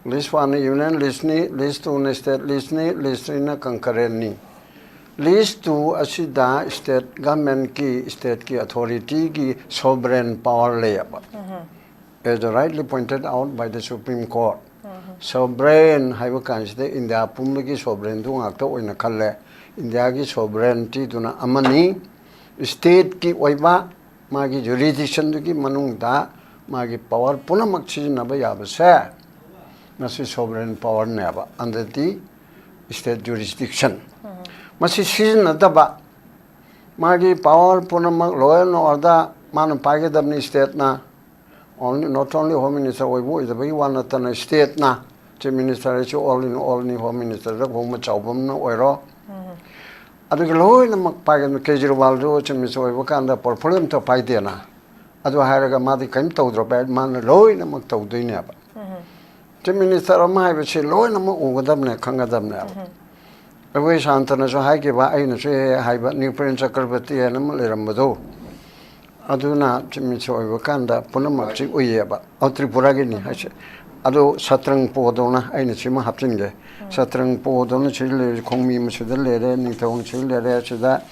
list oneꯅ union listꯅꯤ, list twoꯅ state listꯅꯤ, list threeꯅ concurrentꯅꯤ꯫ List two ꯑꯁꯤꯗ state governmentꯀꯤ, stateꯀꯤ authorityꯒꯤ sovereign power ꯂꯩꯌꯦꯕ꯫ As rightly pointed out by the Supreme Court, sovereign ꯍꯥꯏꯕ ꯀꯥꯟꯁꯤꯗ India ꯄꯨꯝꯕꯒꯤ sovereignꯗꯨ ꯉꯥꯛꯇ ꯑꯣꯏꯅ ꯈꯜꯂꯦ꯫ ꯏꯟꯗꯤꯌꯥꯒꯤ sovereigntyꯗꯨꯅ ꯑꯃꯅꯤ꯫ Stateꯀꯤ ꯑꯣꯏꯕ ꯃꯥꯒꯤ jurisdictionꯗꯨꯒꯤ ꯃꯅꯨꯡꯗ ꯃꯥꯒꯤ power ꯄꯨꯝꯅꯃꯛ ꯁꯤꯖꯤꯟꯅꯕ ꯌꯥꯕꯁꯦ, ꯃꯁꯤ sovereign powerꯅꯦꯕ, under the state jurisdiction꯫ ꯃꯁꯤ ꯁꯤꯖꯤꯟꯅꯗꯕ, ꯃꯥꯒꯤ power ꯄꯨꯝꯅꯃꯛ law and order ꯃꯥꯅ ꯄꯥꯏꯒꯗꯕꯅꯤ stateꯅ꯫ Only, not only Home Minister ꯑꯣꯏꯕ ꯑꯣꯏꯗꯕꯒꯤ ꯋꯥ ꯅꯠꯇꯅ stateꯅ, Chief Minister ꯍꯥꯏꯁꯨ all in allꯅꯤ, Home Ministerꯗ ꯈꯣꯡꯕ ꯆꯥꯎꯕ ꯑꯃꯅ ꯑꯣꯏꯔꯣ꯫ ꯑꯗꯨꯒꯤ ꯂꯣꯏꯅꯃꯛ ꯄꯥꯏꯒꯅꯤ꯫ ꯀꯦꯖꯔꯤꯋꯥꯜꯗꯨ Chief Minister ꯑꯣꯏꯕ ꯀꯥꯟꯗ portfolio ꯑꯝꯇ ꯄꯥꯏꯗꯦꯅ꯫ ꯑꯗꯨ ꯍꯥꯏꯔꯒ ꯃꯥꯗꯤ ꯀꯔꯤꯝ ꯇꯧꯗ꯭ꯔꯕ? ꯃꯥꯅ ꯂꯣꯏꯅꯃꯛ ꯇꯧꯗꯣꯏꯅꯦꯕ꯫ Chief Minister ꯑꯃ ꯍꯥꯏꯕꯁꯤ ꯂꯣꯏꯅꯃꯛ ꯎꯒꯗꯕꯅꯦ, ꯈꯪꯒꯗꯕꯅꯦꯕ꯫ ꯑꯩꯈꯣꯏ ꯁꯥꯟꯇꯅꯁꯨ ꯍꯥꯏꯈꯤꯕ, ꯑꯩꯅꯁꯨ ꯍꯦꯛ ꯍꯦꯛ ꯍꯥꯏꯕ, ꯅ꯭ꯔꯤꯄꯦꯟ ꯆꯀ꯭ꯔꯕꯔꯇꯤ ꯍꯥꯏꯅ ꯑꯃ ꯂꯩꯔꯝꯕꯗꯣ, ꯑꯗꯨꯅ Chief Minister ꯑꯣꯏꯕ ꯀꯥꯟꯗ ꯄꯨꯝꯅꯃꯛꯁꯤ ꯎꯏꯌꯦꯕ꯫ ꯑꯧ, ꯇ꯭ꯔꯤꯄꯨꯔꯥꯒꯤꯅꯤ ꯍꯥꯏꯁꯦ꯫ ꯑꯗꯣ ꯁꯇ꯭ꯔꯪ ꯄꯣꯗꯧꯅ ꯑꯩꯅ ꯁꯤꯃ ꯍꯥꯞꯆꯤꯟꯒꯦ꯫ ꯁꯇ꯭ꯔꯪ ꯄꯣꯗꯧꯅ ꯁꯤꯗ ꯂꯩꯔꯦ, ꯈꯣꯡꯃꯤ ꯑꯃ ꯁꯤꯗ ꯂꯩꯔꯦ, ꯅꯤꯡꯊꯧ ꯁꯤꯗ ꯂꯩꯔꯦ, ꯁꯤꯗ,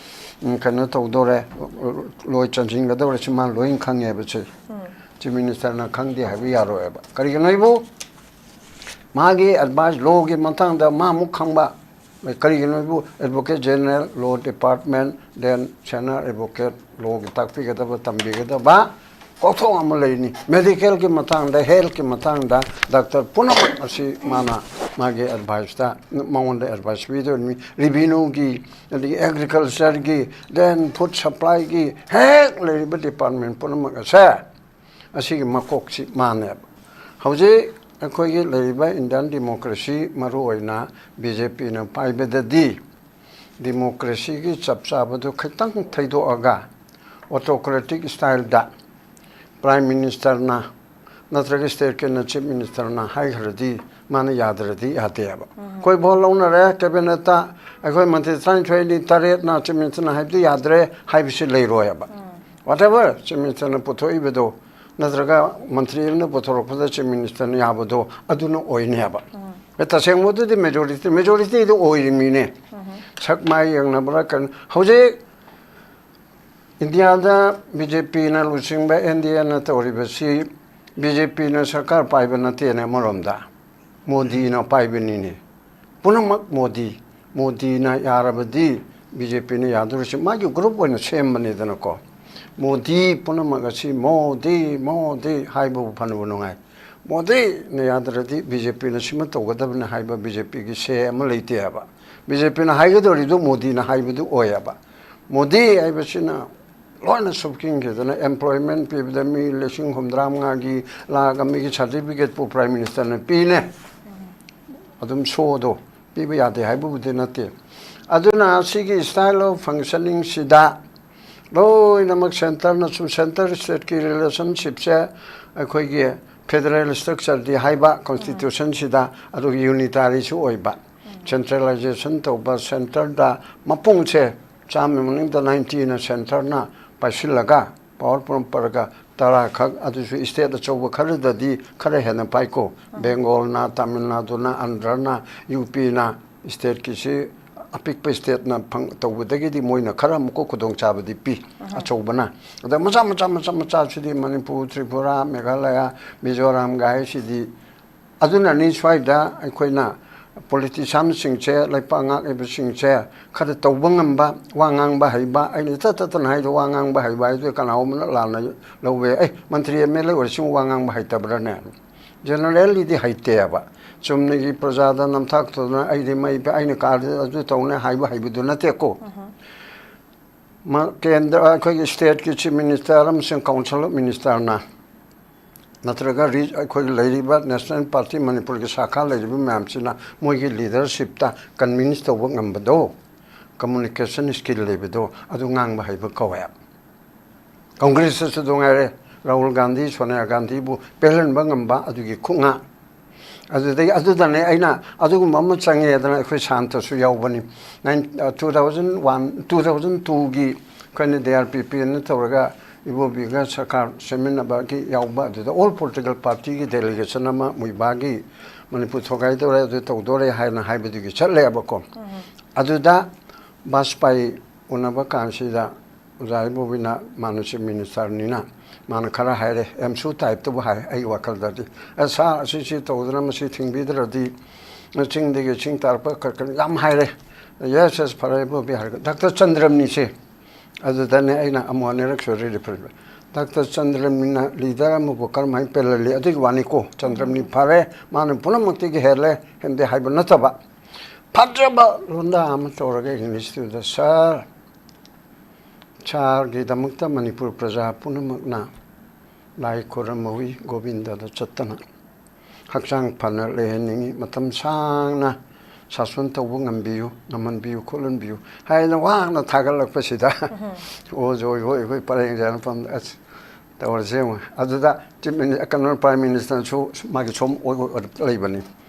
ꯎꯝ, ꯀꯩꯅꯣ ꯇꯧꯗꯧꯔꯦ, ꯂꯣꯏ ꯆꯟꯁꯤꯟꯒꯗꯧꯔꯦ, ꯁꯤ ꯃꯥ ꯂꯣꯏ ꯈꯪꯉꯦꯕ꯫ ꯁꯤ Chief Ministerꯅ ꯈꯪꯗꯦ ꯍꯥꯏꯕ ꯌꯥꯔꯣꯏꯕ꯫ ꯀꯔꯤꯒꯤꯅꯣ ꯍꯥꯏꯕꯨ ꯃꯥꯒꯤ advice, lawꯒꯤ ꯃꯇꯥꯡꯗ ꯃꯥ ꯑꯃꯨꯛ ꯈꯪꯕ꯫ ꯀꯔꯤꯒꯤꯅꯣ ꯍꯥꯏꯕꯨ Advocate General, Law Department, then Senior Advocate, lawꯒꯤ ꯇꯥꯛꯄꯤꯒꯗꯕ, ꯇꯝꯕꯤꯒꯗꯕ ꯀꯣꯛꯊꯣꯡ ꯑꯃ ꯂꯩꯅꯤ꯫ Medicalꯒꯤ ꯃꯇꯥꯡꯗ, healthꯀꯤ ꯃꯇꯥꯡꯗ doctor ꯄꯨꯝꯅꯃꯛ ꯑꯁꯤ ꯃꯥꯅ ꯃꯥꯒꯤ adviceꯇ ꯃꯉꯣꯟꯗ advice ꯄꯤꯗꯣꯏꯅꯤ꯫ Revenueꯒꯤ, ꯑꯗꯒꯤ agricultureꯒꯤ, then food supplyꯒꯤ, ꯍꯦꯛ ꯂꯩꯔꯤꯕ department ꯄꯨꯝꯅꯃꯛ ꯑꯁꯦ ꯑꯁꯤꯒꯤ ꯃꯀꯣꯛꯁꯤ ꯃꯥꯅꯦꯕ꯫ ꯍꯧꯖꯤꯛ ꯑꯩꯈꯣꯏꯒꯤ ꯂꯩꯔꯤꯕ Indian democracy, ꯃꯔꯨꯑꯣꯏꯅ BJPꯅ ꯄꯥꯏꯕꯗꯗꯤ, democracyꯒꯤ ꯆꯞ ꯆꯥꯕꯗꯨ ꯈꯤꯇꯪ ꯊꯩꯗꯣꯛꯑꯒ, autocratic styleꯗ Prime Ministerꯅ ꯅꯠꯇ꯭ꯔꯒ ꯁ꯭ꯇꯦꯠꯀꯤꯅ ꯆꯤꯐ ꯃꯤꯅꯤꯁꯇꯔꯅ ꯍꯥꯏꯈ꯭ꯔꯗꯤ ꯃꯥꯅ ꯌꯥꯗ꯭ꯔꯗꯤ ꯌꯥꯗꯦꯕ꯫ ꯑꯩꯈꯣꯏ ꯚꯣꯠ ꯂꯧꯅꯔꯦ, ꯀꯦꯕꯤꯅꯦꯠꯇ ꯑꯩꯈꯣꯏ ꯃꯟꯇ꯭ꯔꯤ ꯇꯔꯥꯅꯤꯊꯣꯏꯅꯤ, ꯇꯔꯦꯠꯅ ꯆꯤꯐ ꯃꯤꯅꯤꯁꯇꯔꯅ ꯍꯥꯏꯕꯗꯤ ꯌꯥꯗ꯭ꯔꯦ ꯍꯥꯏꯕꯁꯤ ꯂꯩꯔꯣꯏꯕ꯫ ꯋꯥꯠ ꯑꯦꯚꯔ ꯆꯤꯐ ꯃꯤꯅꯤꯁꯇꯔꯅ ꯄꯨꯊꯣꯛꯏꯕꯗꯣ ꯅꯠꯇ꯭ꯔꯒ ꯃꯟꯇ꯭ꯔꯤ ꯑꯃꯅ ꯄꯨꯊꯣꯔꯛꯄꯗ ꯆꯤꯐ ꯃꯤꯅꯤꯁꯇꯔꯅ ꯌꯥꯕꯗꯣ ꯑꯗꯨꯅ ꯑꯣꯏꯅꯦꯕ꯫ ꯑꯦ, ꯇꯁꯦꯡꯕꯗꯨꯗꯤ ꯃꯦꯖꯣꯔꯤꯇꯤ, ꯃꯦꯖꯣꯔꯤꯇꯤꯗꯨ ꯑꯣꯏꯔꯤꯃꯤꯅꯦ꯫ ꯁꯛ ꯃꯥꯏ ꯌꯦꯡꯅꯕ꯭ꯔꯥ ꯀꯩꯅꯣ? ꯍꯧꯖꯤꯛ ꯏꯟꯗꯤꯌꯥꯗ ꯕꯤ ꯖꯦ ꯄꯤꯅ ꯂꯨꯆꯤꯡꯕ ꯑꯦꯟ ꯗꯤ ꯑꯦꯅ ꯇꯧꯔꯤꯕꯁꯤ ꯕꯤ ꯖꯦ ꯄꯤꯅ ꯁꯔꯀꯥꯔ ꯄꯥꯏꯕ ꯅꯠꯇꯦꯅꯦ ꯑꯃꯔꯣꯝꯗ, ꯃꯣꯗꯤꯅ ꯄꯥꯏꯕꯅꯤꯅꯦ꯫ ꯄꯨꯝꯅꯃꯛ ꯃꯣꯗꯤ, ꯃꯣꯗꯤꯅ ꯌꯥꯔꯕꯗꯤ ꯕꯤ ꯖꯦ ꯄꯤꯅ ꯌꯥꯗꯧꯔꯤꯁꯤ ꯃꯥꯒꯤ ꯒ꯭ꯔꯨꯞ ꯑꯣꯏꯅ ꯁꯦꯝꯕꯅꯤꯗꯅꯀꯣ꯫ ꯃꯣꯗꯤ ꯄꯨꯝꯅꯃꯛ ꯑꯁꯤ ꯃꯣꯗꯤ, ꯃꯣꯗꯤ ꯍꯥꯏꯕꯕꯨ ꯐꯅꯕ ꯅꯨꯡꯉꯥꯏ꯫ ꯃꯣꯗꯤꯅ ꯌꯥꯗ꯭ꯔꯗꯤ ꯕꯤ ꯖꯦ ꯄꯤꯅ ꯁꯤꯃ ꯇꯧꯒꯗꯕꯅꯤ ꯍꯥꯏꯕ ꯕꯤ ꯖꯦ ꯄꯤꯒꯤ ꯁꯦ ꯑꯃ ꯂꯩꯇꯦ ꯍꯥꯏꯕ꯫ ꯕꯤ ꯖꯦ ꯄꯤꯅ ꯍꯥꯏꯒꯗꯧꯔꯤꯗꯨ ꯃꯣꯗꯤꯅ ꯍꯥꯏꯕꯗꯨ ꯑꯣꯏꯌꯦꯕ꯫ ꯃꯣꯗꯤ ꯍꯥꯏꯕꯁꯤꯅ ꯂꯣꯏꯅ ꯁꯨꯞꯆꯤꯟꯈꯤꯗꯅ ꯑꯦꯝꯄ꯭ꯂꯣꯏꯃꯦꯟ ꯄꯤꯕꯗ ꯃꯤ ꯂꯤꯁꯤꯡ ꯍꯨꯝꯐꯨꯇꯔꯥꯃꯉꯥꯒꯤ ꯂꯥꯛꯑꯒ ꯃꯤꯒꯤ ꯁꯥꯔꯇꯤꯐꯤꯀꯦꯠꯄꯨ ꯄ꯭ꯔꯥꯏꯝ ꯃꯤꯅꯤꯁꯇꯔꯅ ꯄꯤꯅꯦ꯫ ꯑꯗꯨꯝ ꯁꯣꯗꯣ ꯄꯤꯕ ꯌꯥꯗꯦ ꯍꯥꯏꯕꯕꯨꯗꯤ ꯅꯠꯇꯦ꯫ ꯑꯗꯨꯅ ꯁꯤꯒꯤ style of functioning ꯁꯤꯗ ꯂꯣꯏꯅꯃꯛ ꯁꯦꯟꯇꯔꯅꯁꯨ, ꯁꯦꯟꯇꯔ ꯁ꯭ꯇꯦꯠꯀꯤ ꯔꯤꯂꯦꯁꯟꯁꯤꯞꯁꯦ ꯑꯩꯈꯣꯏꯒꯤ ꯐꯦꯗꯔꯦꯜ ꯁ꯭ꯇ꯭ꯔꯛꯆꯔꯗꯤ ꯍꯥꯏꯕ ꯀꯣꯟꯁꯇꯤꯇ꯭ꯌꯨꯁꯟꯁꯤꯗ, ꯑꯗꯨꯒ ꯌꯨꯅꯤꯇꯥꯔꯤꯁꯨ ꯑꯣꯏꯕ꯫ ꯁꯦꯟꯇ꯭ꯔꯦꯂꯥꯏꯖꯦꯁꯟ ꯇꯧꯕ, ꯁꯦꯟꯇꯔꯗ ꯃꯄꯨꯡꯁꯦ ꯆꯥꯝꯃ ꯃꯅꯨꯡꯗ ꯅꯥꯏꯟꯇꯤꯅ ꯁꯦꯟꯇꯔꯅ ꯄꯥꯏꯁꯤꯜꯂꯒ ꯄꯥꯋꯔ ꯄꯨꯔꯛꯄꯔꯒ ꯇꯔꯥꯈꯛ, ꯑꯗꯨꯁꯨ ꯁ꯭ꯇꯦꯠ ꯑꯆꯧꯕ ꯈꯔꯗꯗꯤ ꯈꯔ ꯍꯦꯟꯅ ꯄꯥꯏꯀꯣ꯫ ꯕꯦꯡꯒꯣꯜꯅ, ꯇꯥꯃꯤꯜ ꯅꯥꯗꯨꯅ, ꯑꯟꯙ꯭ꯔꯅ, ꯌꯨ ꯄꯤꯅ, ꯁ꯭ꯇꯦꯠꯀꯤꯁꯤ ꯑꯄꯤꯛꯄ ꯁ꯭ꯇꯦꯠꯅ ꯐꯪ-, ꯇꯧꯕꯗꯒꯤꯗꯤ ꯃꯣꯏꯅ ꯈꯔ ꯑꯃꯨꯛꯀ ꯈꯨꯗꯣꯡꯆꯥꯕꯗꯤ ꯄꯤ, ꯑꯆꯧꯕꯅ꯫ ꯑꯗ ꯃꯆꯥ ꯃꯆꯥ ꯃꯆꯥ ꯃꯆꯥꯁꯤꯗꯤ ꯃꯅꯤꯄꯨꯔ, ꯇ꯭ꯔꯤꯄꯨꯔꯥ, ꯃꯦꯘꯥꯂꯌꯥ, ꯃꯤꯖꯣꯔꯥꯝꯒ ꯍꯥꯏꯁꯤꯗꯤ ꯑꯗꯨꯅꯅꯤ ꯁ꯭ꯋꯥꯏꯗ ꯑꯩꯈꯣꯏꯅ ꯄꯣꯂꯤꯇꯤꯁꯤꯌꯥꯟꯁꯤꯡꯁꯦ, ꯂꯩꯄꯥꯛ ꯉꯥꯛꯂꯤꯕꯁꯤꯡꯁꯦ ꯈꯔ ꯇꯧꯕ ꯉꯝꯕ, ꯋꯥ ꯉꯥꯡꯕ ꯍꯩꯕ, ꯑꯩꯅ ꯏꯇꯠ ꯇꯠꯇꯅ ꯍꯥꯏꯗꯣ ꯋꯥ ꯉꯥꯡꯕ ꯍꯩꯕ ꯍꯥꯏꯗꯣ ꯀꯅꯥꯒꯨꯝꯕꯅ ꯂꯥꯟꯅ ꯂꯧꯕ ꯌꯥꯏ꯫ "ꯑꯦ, ꯃꯟꯇ꯭ꯔꯤ ꯑꯦꯝ ꯑꯦꯜ ꯑꯦ ꯑꯣꯏꯔꯁꯨ ꯋꯥ ꯉꯥꯡꯕ ꯍꯩꯇꯕ꯭ꯔꯥꯅꯦ?" ꯖꯦꯅꯔꯦꯜꯂꯤꯗꯤ ꯍꯩꯇꯦꯕ꯫ ꯆꯨꯝꯅꯒꯤ ꯄ꯭ꯔꯖꯥꯗ ꯅꯝꯊꯥꯛ ꯇꯧꯗꯅ "ꯑꯩꯗꯤ ꯃꯩ ꯄꯤ-, ꯑꯩꯅ ꯀꯥꯔꯗꯤ ꯑꯗꯨ ꯇꯧꯅꯤ" ꯍꯥꯏꯕ ꯍꯩꯕꯗꯨ ꯅꯠꯇꯦꯀꯣ꯫ ꯃ-, ꯀꯦꯟꯗ꯭ꯔ, ꯑꯩꯈꯣꯏꯒꯤ ꯁ꯭ꯇꯦꯠꯀꯤ ꯆꯤꯐ ꯃꯤꯅꯤꯁꯇꯔ ꯑꯃꯁꯨꯡ ꯀꯥꯎꯟꯁꯤꯜ ꯑꯣꯐ ꯃꯤꯅꯤꯁꯇꯔꯅ ꯅꯠꯇ꯭ꯔꯒ ꯔꯤ-, ꯑꯩꯈꯣꯏꯒꯤ ꯂꯩꯔꯤꯕ ꯅꯦꯁꯅꯦꯜ ꯄꯥꯔꯇꯤ ꯃꯅꯤꯄꯨꯔꯒꯤ ꯁꯥꯈꯥ ꯂꯩꯔꯤꯕ ꯃꯌꯥꯝꯁꯤꯅ ꯃꯣꯏꯒꯤ ꯂꯤꯗꯔꯁꯤꯞꯇ ꯀꯟꯚꯤꯟꯁ ꯇꯧꯕ ꯉꯝꯕꯗꯣ, ꯀꯝꯃꯨꯅꯤꯀꯦꯁꯟ ꯁ꯭ꯀꯤꯜ ꯂꯩꯕꯗꯣ, ꯑꯗꯨ ꯉꯥꯡꯕ ꯍꯩꯕ ꯀꯧꯋꯦ꯫ ꯀꯪꯒ꯭ꯔꯦꯁꯇꯁꯨ ꯑꯗꯨ ꯉꯥꯏꯔꯦ, ꯔꯥꯍꯨꯜ ꯒꯥꯟꯙꯤ, ꯁꯣꯅꯤꯌꯥ ꯒꯥꯟꯙꯤꯕꯨ ꯄꯦꯜꯍꯟꯕ ꯉꯝꯕ ꯑꯗꯨꯒꯤ ꯈꯨꯉꯥ꯫ ꯑꯗꯨꯗꯒꯤ, ꯑꯗꯨꯗꯅꯦ ꯑꯩꯅ ꯑꯗꯨꯒꯨꯝꯕ ꯑꯃ ꯆꯪꯉꯦꯗꯅ ꯑꯩꯈꯣꯏ ꯁꯥꯟꯇꯁꯨ ꯌꯥꯎꯕꯅꯤ꯫ ꯅꯥꯏꯟ-, ꯑ, two thousand one, two thousand twoꯒꯤ ꯑꯩꯈꯣꯏꯅ D R P P ꯑꯅ ꯇꯧꯔꯒ ꯏꯕꯣꯕꯤꯒ ꯁꯔꯀꯥꯔ ꯁꯦꯝꯃꯤꯟꯅꯕꯒꯤ ꯌꯥꯎꯕ, ꯑꯗꯨꯗ all political partyꯒꯤ delegation ꯑꯃ ꯃꯨꯏꯕꯥꯒꯤ ꯃꯅꯤꯄꯨꯔ ꯊꯣꯒꯥꯏꯗꯧꯔꯦ, ꯑꯗꯨ ꯇꯧꯗꯣꯔꯦ ꯍꯥꯏꯅ ꯍꯥꯏꯕꯗꯨꯒꯤ ꯆꯠꯂꯦꯕꯀꯣ꯫ ꯑꯗꯨꯗ ꯕꯥꯖꯄꯥꯏ ꯎꯅꯕ ꯀꯥꯟꯁꯤꯗ ꯑꯣꯖꯥ ꯏꯕꯣꯕꯤꯅ, ꯃꯥꯅ chief ministerꯅꯤꯅ, ꯃꯥꯅ ꯈꯔ ꯍꯥꯏꯔꯦ, ꯑꯦꯝꯁꯨ typeꯇꯕꯨ ꯍꯥꯏ ꯑꯩ ꯋꯥꯈꯜꯗꯗꯤ꯫ "ꯑꯦ ꯁꯥꯔ, ꯑꯁꯤꯁꯤ ꯇꯧꯗꯅ ꯃꯁꯤ ꯊꯤꯡꯕꯤꯗ꯭ꯔꯗꯤ ꯆꯤꯡꯗꯒꯤ ꯆꯤꯡ ꯇꯥꯔꯛꯄ ꯈꯔ ꯈꯔ ꯌꯥꯝ ꯍꯥꯏꯔꯦ꯫ Yes, yes, ꯐꯔꯦ ꯏꯕꯣꯕꯤ" ꯍꯥꯏꯔꯒ ꯗꯥꯛꯇꯔ ꯆꯟꯗ꯭ꯔꯝꯅꯤꯁꯦ꯫ ꯑꯗꯨꯗꯅꯦ ꯑꯩꯅ ꯑꯃꯨꯛ ꯑꯅꯤꯔꯛ ꯁꯨꯔꯦ refer꯫ ꯗꯥꯛꯇꯔ ꯆꯟꯗ꯭ꯔꯝꯅꯤꯅ leader ꯑꯃꯕꯨ ꯀꯔꯝꯍꯥꯏꯅ ꯄꯦꯜꯍꯜꯂꯤ? ꯑꯗꯨꯒꯤ ꯋꯥꯅꯤꯀꯣ, ꯆꯟꯗ꯭ꯔꯝꯅꯤ ꯐꯔꯦ, ꯃꯥꯅ ꯄꯨꯝꯅꯃꯛꯇꯒꯤ ꯍꯦꯜꯂꯦ, ꯍꯦꯟꯗꯦ ꯍꯥꯏꯕ ꯅꯠꯇꯕ, ꯐꯖꯕ ꯂꯣꯟꯗꯥ ꯑꯃ ꯇꯧꯔꯒ Englishꯇꯨꯗ, "ꯁꯥꯔ, ꯁꯥꯔꯒꯤꯗꯃꯛꯇ ꯃꯅꯤꯄꯨꯔ ꯄ꯭ꯔꯖꯥ ꯄꯨꯝꯅꯃꯛꯅ ꯂꯥꯏ ꯈꯨꯔꯨꯝꯃꯨꯏ, ꯒꯣꯕꯤꯟꯗꯗ ꯆꯠꯇꯅ ꯍꯛꯆꯥꯡ ꯐꯅ ꯂꯩꯍꯟꯅꯤꯡꯏ, ꯃꯇꯝ ꯁꯥꯡꯅ ꯁꯥꯁꯣꯟ ꯇꯧꯕ ꯉꯝꯕꯤꯌꯨ, ꯉꯝꯍꯟꯕꯤꯌꯨ, ꯈꯣꯠꯍꯟꯕꯤꯌꯨ" ꯍꯥꯏꯅ ꯋꯥꯅ ꯊꯥꯒꯠꯂꯛꯄꯁꯤꯗ, ꯑꯣꯖꯥ ꯍꯣꯏ, ꯑꯩꯈꯣꯏ ꯄꯔꯦꯡ ꯁꯥꯅ ꯐꯝꯗ, "ꯑꯁ, ꯇꯧꯔꯁꯦ ꯌꯦꯡꯉꯣ"꯫ ꯑꯗꯨꯗ chief mini-, ꯀꯩꯅꯣ, prime ministerꯁꯨ ꯃꯥꯒꯤ ꯁꯣꯝ ꯑꯣꯏ-, ꯑꯣꯏ-, ꯑꯣꯏꯔꯞ ꯂꯩꯕꯅꯤ꯫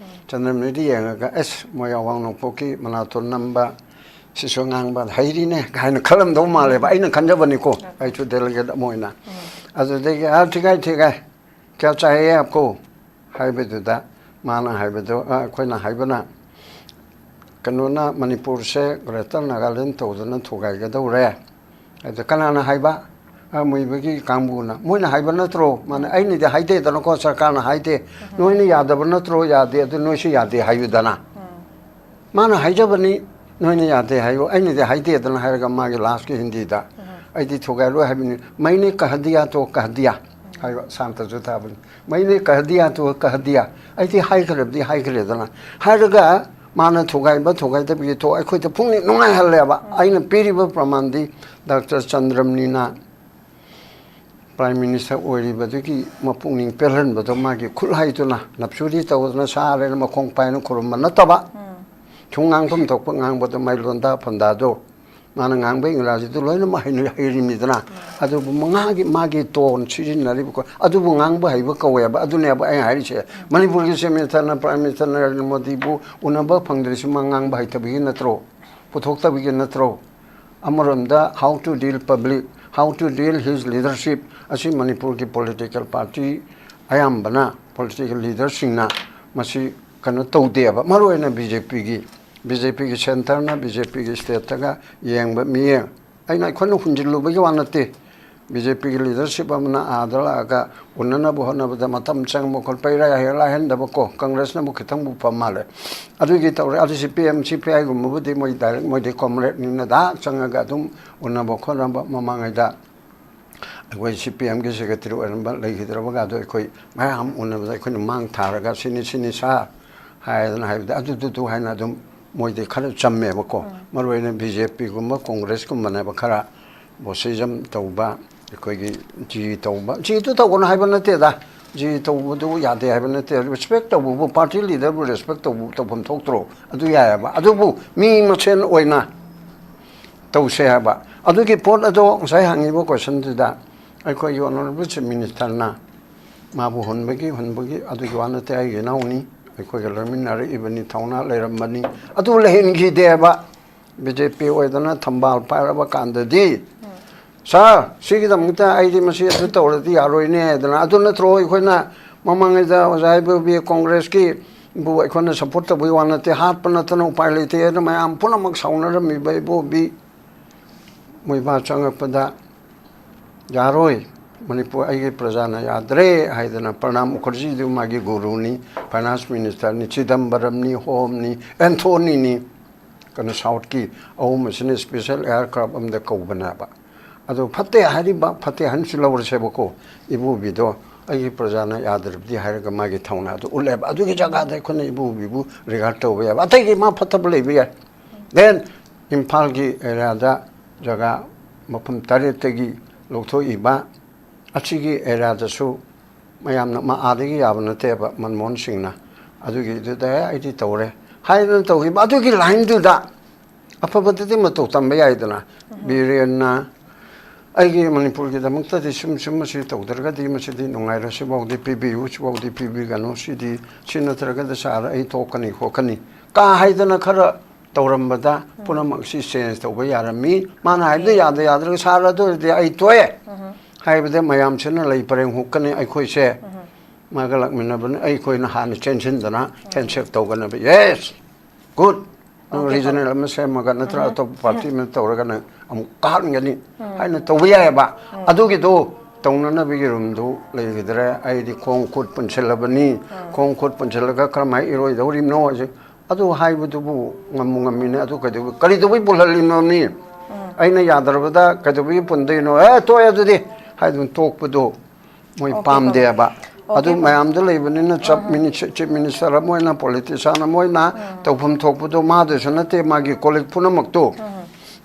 ꯆꯟꯗ꯭ꯔꯃꯅꯤꯗꯤ ꯌꯦꯡꯉꯒ, "ꯑꯁ, ꯃꯣꯏ ꯑꯋꯥꯡ ꯅꯣꯡꯄꯣꯛꯀꯤ ꯃꯅꯥꯇꯣꯟ ꯅꯝꯕ ꯁꯤꯁꯨ ꯉꯥꯡꯕ ꯍꯩꯔꯤꯅꯦ" ꯀꯥꯏꯅ ꯈꯜꯂꯝꯗꯧ ꯃꯥꯜꯂꯦꯕ, ꯑꯩꯅ ꯈꯟꯖꯕꯅꯤꯀꯣ, ꯑꯩꯁꯨ delegate ꯑꯃ ꯑꯣꯏꯅ꯫ ꯑꯗꯨꯗꯒꯤ, "ꯑꯥ, ꯊꯤꯒꯥꯏ, ꯊꯤꯒꯥꯏ, ꯀꯌꯥ ꯆꯥꯍꯤꯌꯦ ꯑꯞꯀꯣ?" ꯍꯥꯏꯕꯗꯨꯗ ꯃꯥꯅ ꯍꯥꯏꯕꯗꯣ, ꯑ, ꯑꯩꯈꯣꯏꯅ ꯍꯥꯏꯕꯅ, "ꯀꯩꯅꯣꯅ ꯃꯅꯤꯄꯨꯔꯁꯦ Greater Nagaland ꯇꯧꯗꯅ ꯊꯨꯒꯥꯏꯒꯗꯧꯔꯦ"꯫ ꯑꯗ ꯀꯅꯥꯅ ꯍꯥꯏꯕ? ꯑ, ꯃꯨꯏꯕꯒꯤ ꯀꯥꯡꯕꯨꯅ꯫ "ꯃꯣꯏꯅ ꯍꯥꯏꯕ ꯅꯠꯇ꯭ꯔꯣ?" ꯃꯥꯅ, "ꯑꯩꯅꯗꯤ ꯍꯥꯏꯗꯦꯗꯅꯀꯣ, ꯁꯔꯀꯥꯔꯅ ꯍꯥꯏꯗꯦ꯫ ꯅꯣꯏꯅ ꯌꯥꯗꯕ ꯅꯠꯇ꯭ꯔꯣ? ꯌꯥꯗꯦ, ꯑꯗꯨ ꯅꯣꯏꯁꯨ ꯌꯥꯗꯦ ꯍꯥꯏꯌꯨꯗꯅ꯫ ꯃꯥꯅ ꯍꯥꯏꯖꯕꯅꯤ, ꯅꯣꯏꯅ ꯌꯥꯗꯦ ꯍꯥꯏꯌꯨ, ꯑꯩꯅꯗꯤ ꯍꯥꯏꯗꯦꯗꯅ" ꯍꯥꯏꯔꯒ ꯃꯥꯒꯤ lastꯀꯤ ꯍꯤꯟꯗꯤꯗ, "ꯑꯩꯗꯤ ꯊꯨꯒꯥꯏꯔꯣꯏ ꯍꯥꯏꯕꯅꯤ, ꯃꯩꯅꯦ ꯀꯍ ꯗꯤꯌꯥ ꯇꯣ ꯀꯍ ꯗꯤꯌꯥ" ꯍꯥꯏꯕ ꯁꯥꯟꯇꯁꯨ ꯊꯥꯕꯅꯤ꯫ "ꯃꯩꯅꯦ ꯀꯍ ꯗꯤꯌꯥ ꯇꯣ ꯀꯍ ꯗꯤꯌꯥ", ꯑꯩꯗꯤ ꯍꯥꯏꯈ꯭ꯔꯕꯗꯤ ꯍꯥꯏꯈ꯭ꯔꯦꯗꯅ ꯍꯥꯏꯔꯒ, ꯃꯥꯅ ꯊꯨꯒꯥꯏꯕ ꯊꯨꯒꯥꯏꯗꯕꯒꯤ ꯊꯣꯛ ꯑꯩꯈꯣꯏꯗ ꯄꯨꯛꯅꯤꯡ ꯅꯨꯡꯉꯥꯏꯍꯜꯂꯦꯕ꯫ ꯑꯩꯅ ꯄꯤꯔꯤꯕ ꯄ꯭ꯔꯃꯥꯟꯗꯤ ꯗꯥꯛꯇꯔ ꯆꯟꯗ꯭ꯔꯃꯅꯤꯅ prime minister ꯑꯣꯏꯔꯤꯕꯗꯨꯒꯤ ꯃꯄꯨꯛꯅꯤꯡ ꯄꯦꯜꯍꯟꯕꯗꯣ ꯃꯥꯒꯤ ꯈꯨꯠ ꯍꯥꯏꯗꯨꯅ ꯅꯞꯁꯨꯔꯤ ꯇꯧꯗꯅ ꯁꯥꯔꯦꯅ ꯃꯈꯣꯡ ꯄꯥꯏꯅ ꯈꯨꯔꯨꯝꯕ ꯅꯠꯇꯕ, ꯁꯨꯝ ꯉꯥꯡꯐꯝ ꯊꯣꯛꯄ ꯉꯥꯡꯕꯗꯣ ꯃꯥꯏ ꯂꯣꯟꯗꯥ ꯐꯟꯗꯥꯗꯣ ꯃꯥꯅ ꯉꯥꯡꯕ ꯏꯪꯒ꯭ꯔꯥꯖꯤꯗꯨ ꯂꯣꯏꯅꯃꯛ ꯍꯩꯅ-, ꯍꯩꯔꯤꯃꯤꯗꯅ꯫ ꯑꯗꯨꯕꯨ ꯃꯥꯒꯤ, ꯃꯥꯒꯤ ꯇꯣꯟ ꯁꯤꯖꯤꯟꯅꯔꯤꯕꯀꯣ, ꯑꯗꯨꯕꯨ ꯉꯥꯡꯕ ꯍꯩꯕ ꯀꯧꯋꯦꯕ꯫ ꯑꯗꯨꯅꯦꯕ ꯑꯩꯅ ꯍꯥꯏꯔꯤꯁꯦ꯫ ꯃꯅꯤꯄꯨꯔꯒꯤ Chief Minister ꯅ, Prime Minister ꯅ ꯅꯔꯦꯟꯗ꯭ꯔ ꯃꯣꯗꯤꯕꯨ ꯎꯅꯕ ꯐꯪꯗ꯭ꯔꯤꯁꯤ ꯃꯥ ꯉꯥꯡꯕ ꯍꯩꯇꯕꯒꯤ ꯅꯠꯇ꯭ꯔꯣ? ꯄꯨꯊꯣꯛꯇꯕꯒꯤ ꯅꯠꯇ꯭ꯔꯣ? ꯑꯃꯔꯣꯝꯗ how to deal public, how to deal his leadership ꯑꯁꯤ ꯃꯅꯤꯄꯨꯔꯒꯤ political party ꯑꯌꯥꯝꯕꯅ, political leader ꯁꯤꯡꯅ ꯃꯁꯤ ꯀꯩꯅꯣ ꯇꯧꯗꯦꯕ꯫ ꯃꯔꯨꯑꯣꯏꯅ ꯕꯤ ꯖꯦ ꯄꯤꯒꯤ, ꯕꯤ ꯖꯦ ꯄꯤꯒꯤ centre ꯅ ꯕꯤ ꯖꯦ ꯄꯤꯒꯤ state ꯇꯒ ꯌꯦꯡꯕ ꯃꯤꯠꯌꯦꯡ, ꯑꯩꯅ, ꯑꯩꯈꯣꯏꯅ ꯍꯨꯟꯖꯤꯜꯂꯨꯕꯒꯤ ꯋꯥ ꯅꯠꯇꯦ꯫ ꯕꯤ ꯖꯦ ꯄꯤꯒꯤ leadership ꯑꯃꯅ ꯑꯥꯗ ꯂꯥꯛꯑꯒ ꯎꯅꯅꯕ ꯍꯣꯠꯅꯕꯗ ꯃꯇꯝ ꯆꯪꯕ ꯈꯣꯠꯄ ꯏꯔꯥꯏ ꯍꯦꯛ ꯂꯥꯏꯍꯟꯗꯕꯀꯣ, ꯀꯪꯒ꯭ꯔꯦꯁꯅꯕꯨ ꯈꯤꯇꯪꯕꯨ ꯐ ꯃꯥꯜꯂꯦ꯫ ꯑꯗꯨꯒꯤ ꯇꯧꯔꯦ꯫ ꯑꯗꯨ ꯁꯤ ꯄꯤ ꯑꯦꯝ, ꯁꯤ ꯄꯤ ꯑꯥꯏꯒꯨꯝꯕꯕꯨꯗꯤ ꯃꯣꯏ direct, ꯃꯣꯏꯗꯤ comrade ꯅꯤꯅ ꯗꯥꯛ ꯆꯪꯉꯒ ꯑꯗꯨꯝ ꯎꯅꯕ ꯈꯣꯠꯅꯕ꯫ ꯃꯃꯥꯡꯉꯩꯗ ꯑꯩꯈꯣꯏ ꯁꯤ ꯄꯤ ꯑꯦꯝꯒꯤ secretary ꯑꯣꯏꯔꯝꯕ ꯂꯩꯈꯤꯗ꯭ꯔꯕꯒꯗꯣ ꯑꯩꯈꯣꯏ ꯃꯌꯥꯝ ꯎꯅꯕꯗ ꯑꯩꯈꯣꯏꯅ ꯃꯥꯡ ꯊꯥꯔꯒ "ꯁꯤꯅꯤ, ꯁꯤꯅꯤ sir" ꯍꯥꯏꯗꯅ ꯍꯥꯏꯕꯗ ꯑꯗꯨꯗꯨꯗꯨ ꯍꯥꯏꯅ ꯑꯗꯨꯝ ꯃꯣꯏꯗꯤ ꯈꯔ ꯆꯝꯃꯦꯕꯀꯣ꯫ ꯃꯔꯨꯑꯣꯏꯅ ꯕꯤ ꯖꯦ ꯄꯤꯒꯨꯝꯕ ꯀꯣꯡꯒ꯭ꯔꯦꯁꯀꯨꯝꯕꯅꯦꯕ ꯈꯔ ꯕꯣꯁꯤꯖꯝ ꯇꯧꯕ, ꯑꯩꯈꯣꯏꯒꯤ ꯖꯤ ꯇꯧꯕ꯫ ꯖꯤꯗꯨ ꯇꯧꯒꯅꯨ ꯍꯥꯏꯕ ꯅꯠꯇꯦꯗ, ꯖꯤ ꯇꯧꯕꯗꯨ ꯌꯥꯗꯦ ꯍꯥꯏꯕ ꯅꯠꯇꯦ꯫ Respect ꯇꯧꯕꯕꯨ, party leader ꯕꯨ respect ꯇꯧꯕ, ꯇꯧꯐꯝ ꯊꯣꯛꯇ꯭ꯔꯣ? ꯑꯗꯨ ꯌꯥꯏꯑꯕ꯫ ꯑꯗꯨꯕꯨ ꯃꯤ ꯃꯁꯦꯟ ꯑꯣꯏꯅ ꯇꯧꯁꯦ ꯍꯥꯏꯕ꯫ ꯑꯗꯨꯒꯤ ꯄꯣꯠ ꯑꯗꯣ ꯉꯁꯥꯏ ꯍꯪꯉꯤꯕ question ꯗꯨꯗ ꯑꯩꯈꯣꯏꯒꯤ honourable Chief Minister ꯅ ꯃꯥꯕꯨ ꯍꯨꯟꯕꯒꯤ, ꯍꯨꯟꯕꯒꯤ ꯑꯗꯨꯒꯤ ꯋꯥ ꯅꯠꯇꯦ꯫ ꯑꯩꯒꯤ ꯏꯅꯥꯎꯅꯤ, ꯑꯩꯈꯣꯏꯒ ꯂꯣꯏꯃꯤꯟꯅꯔꯛꯏꯕꯅꯤ, ꯊꯧꯅꯥ ꯂꯩꯔꯝꯕꯅꯤ, ꯑꯗꯨ ꯂꯩꯍꯟꯈꯤꯗꯦꯕ꯫ ꯕꯤ ꯖꯦ ꯄꯤ ꯑꯣꯏꯗꯅ ꯊꯝꯕꯥꯜ ꯄꯥꯏꯔꯕ ꯀꯥꯟꯗꯗꯤ, "Sir, ꯁꯤꯒꯤꯗꯃꯛꯇ ꯑꯩꯗꯤ ꯃꯁꯤ ꯑꯗꯨ ꯇꯧꯔꯗꯤ ꯌꯥꯔꯣꯏꯅꯦ" ꯍꯥꯏꯗꯅ, ꯑꯗꯨ ꯅꯠꯇ꯭ꯔꯣ ꯑꯩꯈꯣꯏꯅ ꯃꯃꯥꯡꯉꯩꯗ ꯑꯣꯖꯥ ꯏꯕꯣꯕꯤ ꯀꯣꯡꯒ꯭ꯔꯦꯁꯀꯤ ꯕꯨ ꯑꯩꯈꯣꯏꯅ support ꯇꯧꯕꯒꯤ ꯋꯥ ꯅꯠꯇꯦ, ꯍꯥꯠꯄ ꯅꯠꯇꯅ ꯎꯄꯥꯏ ꯂꯩꯇꯦ ꯍꯥꯏꯅ ꯃꯌꯥꯝ ꯄꯨꯝꯅꯃꯛ ꯁꯥꯎꯅꯔꯝꯃꯤꯕ ꯏꯕꯣꯕꯤ ꯃꯣꯏꯕꯥ ꯆꯪꯉꯛꯄꯗ, "ꯌꯥꯔꯣꯏ, ꯃꯅꯤꯄꯨꯔ ꯑꯩꯒꯤ ꯄ꯭ꯔꯖꯥꯅ ꯌꯥꯗ꯭ꯔꯦ" ꯍꯥꯏꯗꯅ, ꯄ꯭ꯔꯅꯥꯕ ꯃꯨꯈꯔꯖꯤꯗꯨ ꯃꯥꯒꯤ ꯒꯨꯔꯨꯅꯤ, finance minister ꯅꯤ, ꯆꯤꯗꯝꯕꯔꯝꯅꯤ, ꯍꯣꯝꯅꯤ, ꯑꯦꯟꯊꯣꯅꯤꯅꯤ, ꯀꯩꯅꯣ, South ꯀꯤ ꯑꯍꯨꯝ ꯑꯁꯤꯅ special aircraft ꯑꯃꯗ ꯀꯧꯕꯅꯦꯕ꯫ ꯑꯗꯣ ꯐꯠꯇꯦ ꯍꯥꯏꯔꯤꯕ, ꯐꯠꯇꯦ ꯍꯥꯏꯅꯁꯨ ꯂꯧꯔꯁꯦꯕꯀꯣ, ꯏꯕꯣꯕꯤꯗꯣ ꯑꯩꯒꯤ ꯄ꯭ꯔꯖꯥꯅ ꯌꯥꯗ꯭ꯔꯕꯗꯤ ꯍꯥꯏꯔꯒ ꯃꯥꯒꯤ ꯊꯧꯅꯥꯗꯣ ꯎꯠꯂꯦꯕ꯫ ꯑꯗꯨꯒꯤ ꯖꯒꯥꯗ ꯑꯩꯈꯣꯏꯅ ꯏꯕꯣꯕꯤꯕꯨ regard ꯇꯧꯕ ꯌꯥꯕ, ꯑꯇꯩꯒꯤ ꯃꯥ ꯐꯠꯇꯕ ꯂꯩꯕ ꯌꯥꯏ꯫ Then ꯏꯝꯐꯥꯜꯒꯤ area ꯗ ꯖꯒꯥ ꯃꯐꯝ ꯇꯔꯦꯠꯇꯒꯤ ꯂꯧꯊꯣꯛꯏꯕ ꯑꯁꯤꯒꯤ area ꯗꯁꯨ ꯃꯌꯥꯝꯅ, "ꯃꯥ ꯑꯥꯗꯒꯤ ꯌꯥꯕ ꯅꯠꯇꯦꯕ, ꯃꯟꯃꯣꯍꯟ ꯁꯤꯡꯅ ꯑꯗꯨꯒꯤꯗꯨꯗ ꯑꯩꯗꯤ ꯇꯧꯔꯦ" ꯍꯥꯏꯗꯅ ꯇꯧꯈꯤꯕ ꯑꯗꯨꯒꯤ line ꯗꯨꯗ ꯑꯐꯕꯗꯗꯤ ꯃꯇꯧ ꯇꯝꯕ ꯌꯥꯏꯗꯅ꯫ ꯕꯤꯔꯦꯟꯅ ꯑꯩꯒꯤ ꯃꯅꯤꯄꯨꯔꯒꯤꯗꯃꯛꯇꯗꯤ ꯁꯨꯝ ꯁꯨꯝ ꯃꯁꯤ ꯇꯧꯗ꯭ꯔꯒꯗꯤ ꯃꯁꯤꯗꯤ ꯅꯨꯡꯉꯥꯏꯔꯣꯏ, ꯁꯤꯐꯥꯎꯗꯤ ꯄꯤꯕꯤꯌꯨ, ꯁꯤꯐꯥꯎꯗꯤ ꯄꯤꯕꯤꯒꯅꯨ, ꯁꯤꯗꯤ ꯁꯤ ꯅꯠꯇ꯭ꯔꯒꯗꯤ ꯁꯥꯔ ꯑꯩ ꯇꯣꯛꯀꯅꯤ ꯈꯣꯠꯀꯅꯤ ꯀꯥ ꯍꯥꯏꯗꯅ ꯈꯔ ꯇꯧꯔꯝꯕꯗ ꯄꯨꯝꯅꯃꯛꯁꯤ ꯆꯦꯟꯖ ꯇꯧꯕ ꯌꯥꯔꯝꯃꯤ꯫ ꯃꯥꯅ ꯍꯥꯏꯕꯗ ꯌꯥꯗ ꯌꯥꯗ꯭ꯔꯒ ꯁꯥꯔ ꯑꯗꯨ ꯑꯣꯏꯔꯗꯤ ꯑꯩ ꯇꯣꯛꯑꯦ ꯍꯥꯏꯕꯗ ꯃꯌꯥꯝꯁꯤꯅ ꯂꯩ ꯄꯔꯦꯡ ꯍꯨꯛꯀꯅꯤ ꯑꯩꯈꯣꯏꯁꯦ꯫ ꯃꯥꯒ ꯂꯥꯛꯃꯤꯟꯅꯕꯅꯤ ꯑꯩꯈꯣꯏꯅ ꯍꯥꯟꯅ ꯆꯦꯟꯁꯤꯟꯗꯅ ꯍꯦꯟꯁꯦꯛ ꯇꯧꯒꯅꯕ꯫ Yes, good. ꯅꯪ ꯑꯣꯀꯦ, ꯔꯤꯖꯅꯦꯜ ꯑꯃ ꯁꯦꯝꯃꯒ ꯅꯠꯇ꯭ꯔꯒ ꯑꯇꯣꯞꯄ ꯄꯥꯔꯇꯤ ꯑꯃ ꯇꯧꯔꯒꯅ ꯑꯃꯨꯛ ꯀꯥꯍꯟꯒꯅꯤ ꯍꯥꯏꯅ ꯇꯧꯕ ꯌꯥꯏꯑꯕ꯫ ꯑꯗꯨꯒꯤꯗꯣ ꯇꯧꯅꯅꯕꯒꯤ ꯔꯨꯝꯗꯨ ꯂꯩꯈꯤꯗ꯭ꯔꯦ꯫ ꯑꯩꯗꯤ ꯈꯣꯡ ꯈꯨꯠ ꯄꯨꯟꯁꯤꯜꯂꯕꯅꯤ꯫ ꯈꯣꯡ ꯈꯨꯠ ꯄꯨꯟꯁꯤꯜꯂꯒ ꯀꯔꯝꯍꯥꯏꯅ ꯏꯔꯣꯏꯗꯧꯔꯤꯕꯅꯣ ꯍꯥꯏꯁꯦ꯫ ꯑꯗꯨ ꯍꯥꯏꯕꯗꯨꯕꯨ ꯉꯝꯃꯨ ꯉꯝꯃꯤꯅꯦ꯫ ꯑꯗꯨ ꯀꯩꯗꯧꯕ, ꯀꯔꯤꯗꯧꯕꯩ ꯄꯨꯜꯍꯜꯂꯤꯅꯣꯅꯤ? ꯑꯩꯅ ꯌꯥꯗ꯭ꯔꯕꯗ ꯀꯩꯗꯧꯕꯒꯤ ꯄꯨꯟꯗꯣꯏꯅꯣ? ꯑꯦ, ꯇꯣꯛꯑꯦ ꯑꯗꯨꯗꯤ ꯍꯥꯏꯗꯨꯅ ꯇꯣꯛꯄꯗꯣ ꯃꯣꯏ ꯑꯣꯀꯦ, ꯄꯥꯝꯗꯦꯕ꯫ ꯑꯣꯀꯦ, ꯑꯗꯨ ꯄꯥꯕꯨꯡ꯫ ꯃꯌꯥꯝꯗ ꯂꯩꯕꯅꯤꯅ ꯆꯞ ꯃꯤꯅꯤ-, ꯆꯤꯐ ꯃꯤꯅꯤꯁꯇꯔ ꯑꯃ ꯑꯣꯏꯅ, ꯄꯣꯂꯤꯇꯤꯁꯤꯌꯥꯟ ꯑꯃ ꯑꯣꯏꯅ ꯇꯧꯐꯝ ꯊꯣꯛꯄꯗꯣ ꯃꯥꯗꯁꯨ ꯅꯠꯇꯦ, ꯃꯥꯒꯤ ꯀꯣꯂꯤꯛ ꯄꯨꯝꯅꯃꯛꯇꯣ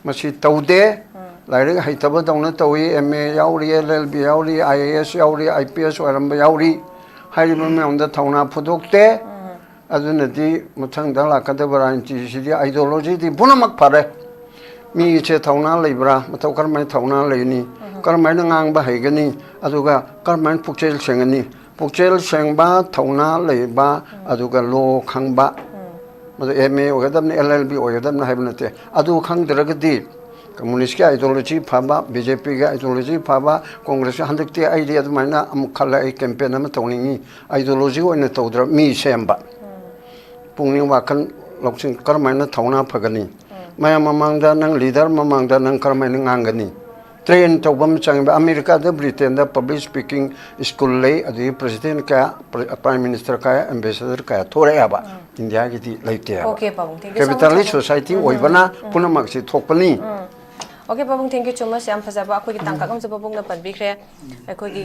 ꯃꯁꯤ ꯇꯧꯗꯦ꯫ ꯂꯥꯏꯔꯤꯛ ꯍꯩꯇꯕꯗꯧꯅ ꯇꯧꯏ꯫ ꯑꯦꯝ ꯑꯦ ꯌꯥꯎꯔꯤ, ꯑꯦꯜ ꯑꯦꯜ ꯕꯤ ꯌꯥꯎꯔꯤ, ꯑꯥꯏ ꯑꯦ ꯑꯦꯁ ꯌꯥꯎꯔꯤ, ꯑꯥꯏ ꯄꯤ ꯑꯦꯁ ꯑꯣꯏꯔꯝꯕ ꯌꯥꯎꯔꯤ꯫ ꯍꯥꯏꯔꯤꯕ ꯃꯌꯥꯝꯗ ꯊꯧꯅꯥ ꯐꯨꯗꯣꯛꯇꯦ꯫ ꯑꯗꯨꯅꯗꯤ ꯃꯊꯪꯗ ꯂꯥꯛꯀꯗꯕ ꯔꯥꯖꯅꯤꯇꯤꯁꯤꯗꯤ, ꯑꯥꯏꯗꯤꯌꯣꯂꯣꯖꯤꯗꯤ ꯄꯨꯝꯅꯃꯛ ꯐꯔꯦ꯫ ꯃꯤꯁꯦ ꯊꯧꯅꯥ ꯂꯩꯕ꯭ꯔꯥ? ꯃꯇꯧ ꯀꯔꯝꯍꯥꯏꯅ ꯊꯧꯅꯥ ꯂꯩꯅꯤ? ꯀꯔꯝꯍꯥꯏꯅ ꯉꯥꯡꯕ ꯍꯩꯒꯅꯤ? ꯑꯗꯨꯒ ꯀꯔꯝꯍꯥꯏꯅ ꯄꯨꯛꯆꯦꯜ ꯁꯦꯡꯒꯅꯤ? ꯄꯨꯛꯆꯦꯜ ꯁꯦꯡꯕ, ꯊꯧꯅꯥ ꯂꯩꯕ, ꯑꯗꯨꯒ ꯂꯣ ꯈꯪꯕ, ꯃꯗꯨ ꯑꯦꯝ ꯑꯦ ꯑꯣꯏꯒꯗꯕꯅꯤ, ꯑꯦꯜ ꯑꯦꯜ ꯕꯤ ꯑꯣꯏꯒꯗꯕꯅꯤ ꯍꯥꯏꯕ ꯅꯠꯇꯦ꯫ ꯑꯗꯨ ꯈꯪꯗ꯭ꯔꯒꯗꯤ ꯀꯝꯃꯨꯅꯤꯁꯀꯤ ꯑꯥꯏꯗꯤꯌꯣꯂꯣꯖꯤ ꯐꯕ, ꯕꯤ ꯖꯦ ꯄꯤꯒꯤ ꯑꯥꯏꯗꯤꯌꯣꯂꯣꯖꯤ ꯐꯕ, ꯀꯣꯡꯒ꯭ꯔꯦꯁꯀꯤ, ꯍꯟꯗꯛꯇꯤ ꯑꯩꯗꯤ ꯑꯗꯨꯃꯥꯏꯅ ꯑꯃꯨꯛ ꯈꯜꯂꯦ, ꯑꯩ ꯀꯦꯝꯄꯦꯟ ꯑꯃ ꯇꯧꯅꯤꯡꯉꯤ, ꯑꯥꯏꯗꯤꯌꯣꯂꯣꯖꯤ ꯑꯣꯏꯅ ꯇꯧꯗ꯭ꯔ ꯃꯤ ꯁꯦꯝꯕ꯫ ꯄꯨꯛꯅꯤꯡ ꯋꯥꯈꯜ ꯂꯧꯁꯤꯡ ꯀꯔꯝꯍꯥꯏꯅ ꯊꯧꯅꯥ ꯐꯒꯅꯤ? ꯃꯌꯥꯝ ꯃꯃꯥꯡꯗ ꯅꯪ ꯂꯤꯗꯔ ꯃꯃꯥꯡꯗ ꯅꯪ ꯀꯔꯝꯍꯥꯏꯅ ꯉꯥꯡꯒꯅꯤ? ꯇ꯭ꯔꯦꯟ ꯇꯧꯕ ꯑꯃ ꯆꯪꯉꯦꯕ꯫ ꯑꯃꯦꯔꯤꯀꯥꯗ, ꯕ꯭ꯔꯤꯇꯦꯟꯗ ꯄꯕ꯭ꯂꯤꯛ ꯁ꯭ꯄꯤꯀꯤꯡ ꯁ꯭ꯀꯨꯜ ꯂꯩ, ꯑꯗꯨꯗꯒꯤ ꯄ꯭ꯔꯁꯤꯗꯦꯟ ꯀꯌꯥ, ꯄ꯭ꯔ-, ꯄ꯭ꯔꯥꯏꯝ ꯃꯤꯅꯤꯁꯇꯔ ꯀꯌꯥ, ꯑꯦꯝꯕꯦꯁꯦꯗꯔ ꯀꯌꯥ ꯊꯣꯔꯛꯑꯦꯕ꯫ ꯏꯟꯗꯤꯌꯥꯒꯤꯗꯤ ꯂꯩꯇꯦꯕ꯫ ꯑꯣꯀꯦ, ꯄꯥꯕꯨꯡ, thank you so much, ꯀꯦꯄꯤꯇꯥꯂꯤꯁ ꯄꯥꯕꯨꯡ꯫ ꯁꯣꯁꯥꯏꯇꯤ ꯑꯣꯏꯕꯅ ꯄꯨꯝꯅꯃꯛꯁꯤ ꯊꯣꯛꯄꯅꯤ꯫ ꯑꯣꯀꯦ, ꯄꯥꯕꯨꯡ, thank you so much꯫ ꯌꯥꯝ ꯐꯖꯕ ꯑꯩꯈꯣꯏꯒꯤ ꯇꯥꯡꯀꯛ ꯑꯃꯁꯨ ꯄꯥꯕꯨꯡꯅ ꯄꯟꯕꯤꯈ꯭ꯔꯦ꯫ ꯑꯩꯈꯣꯏꯒꯤ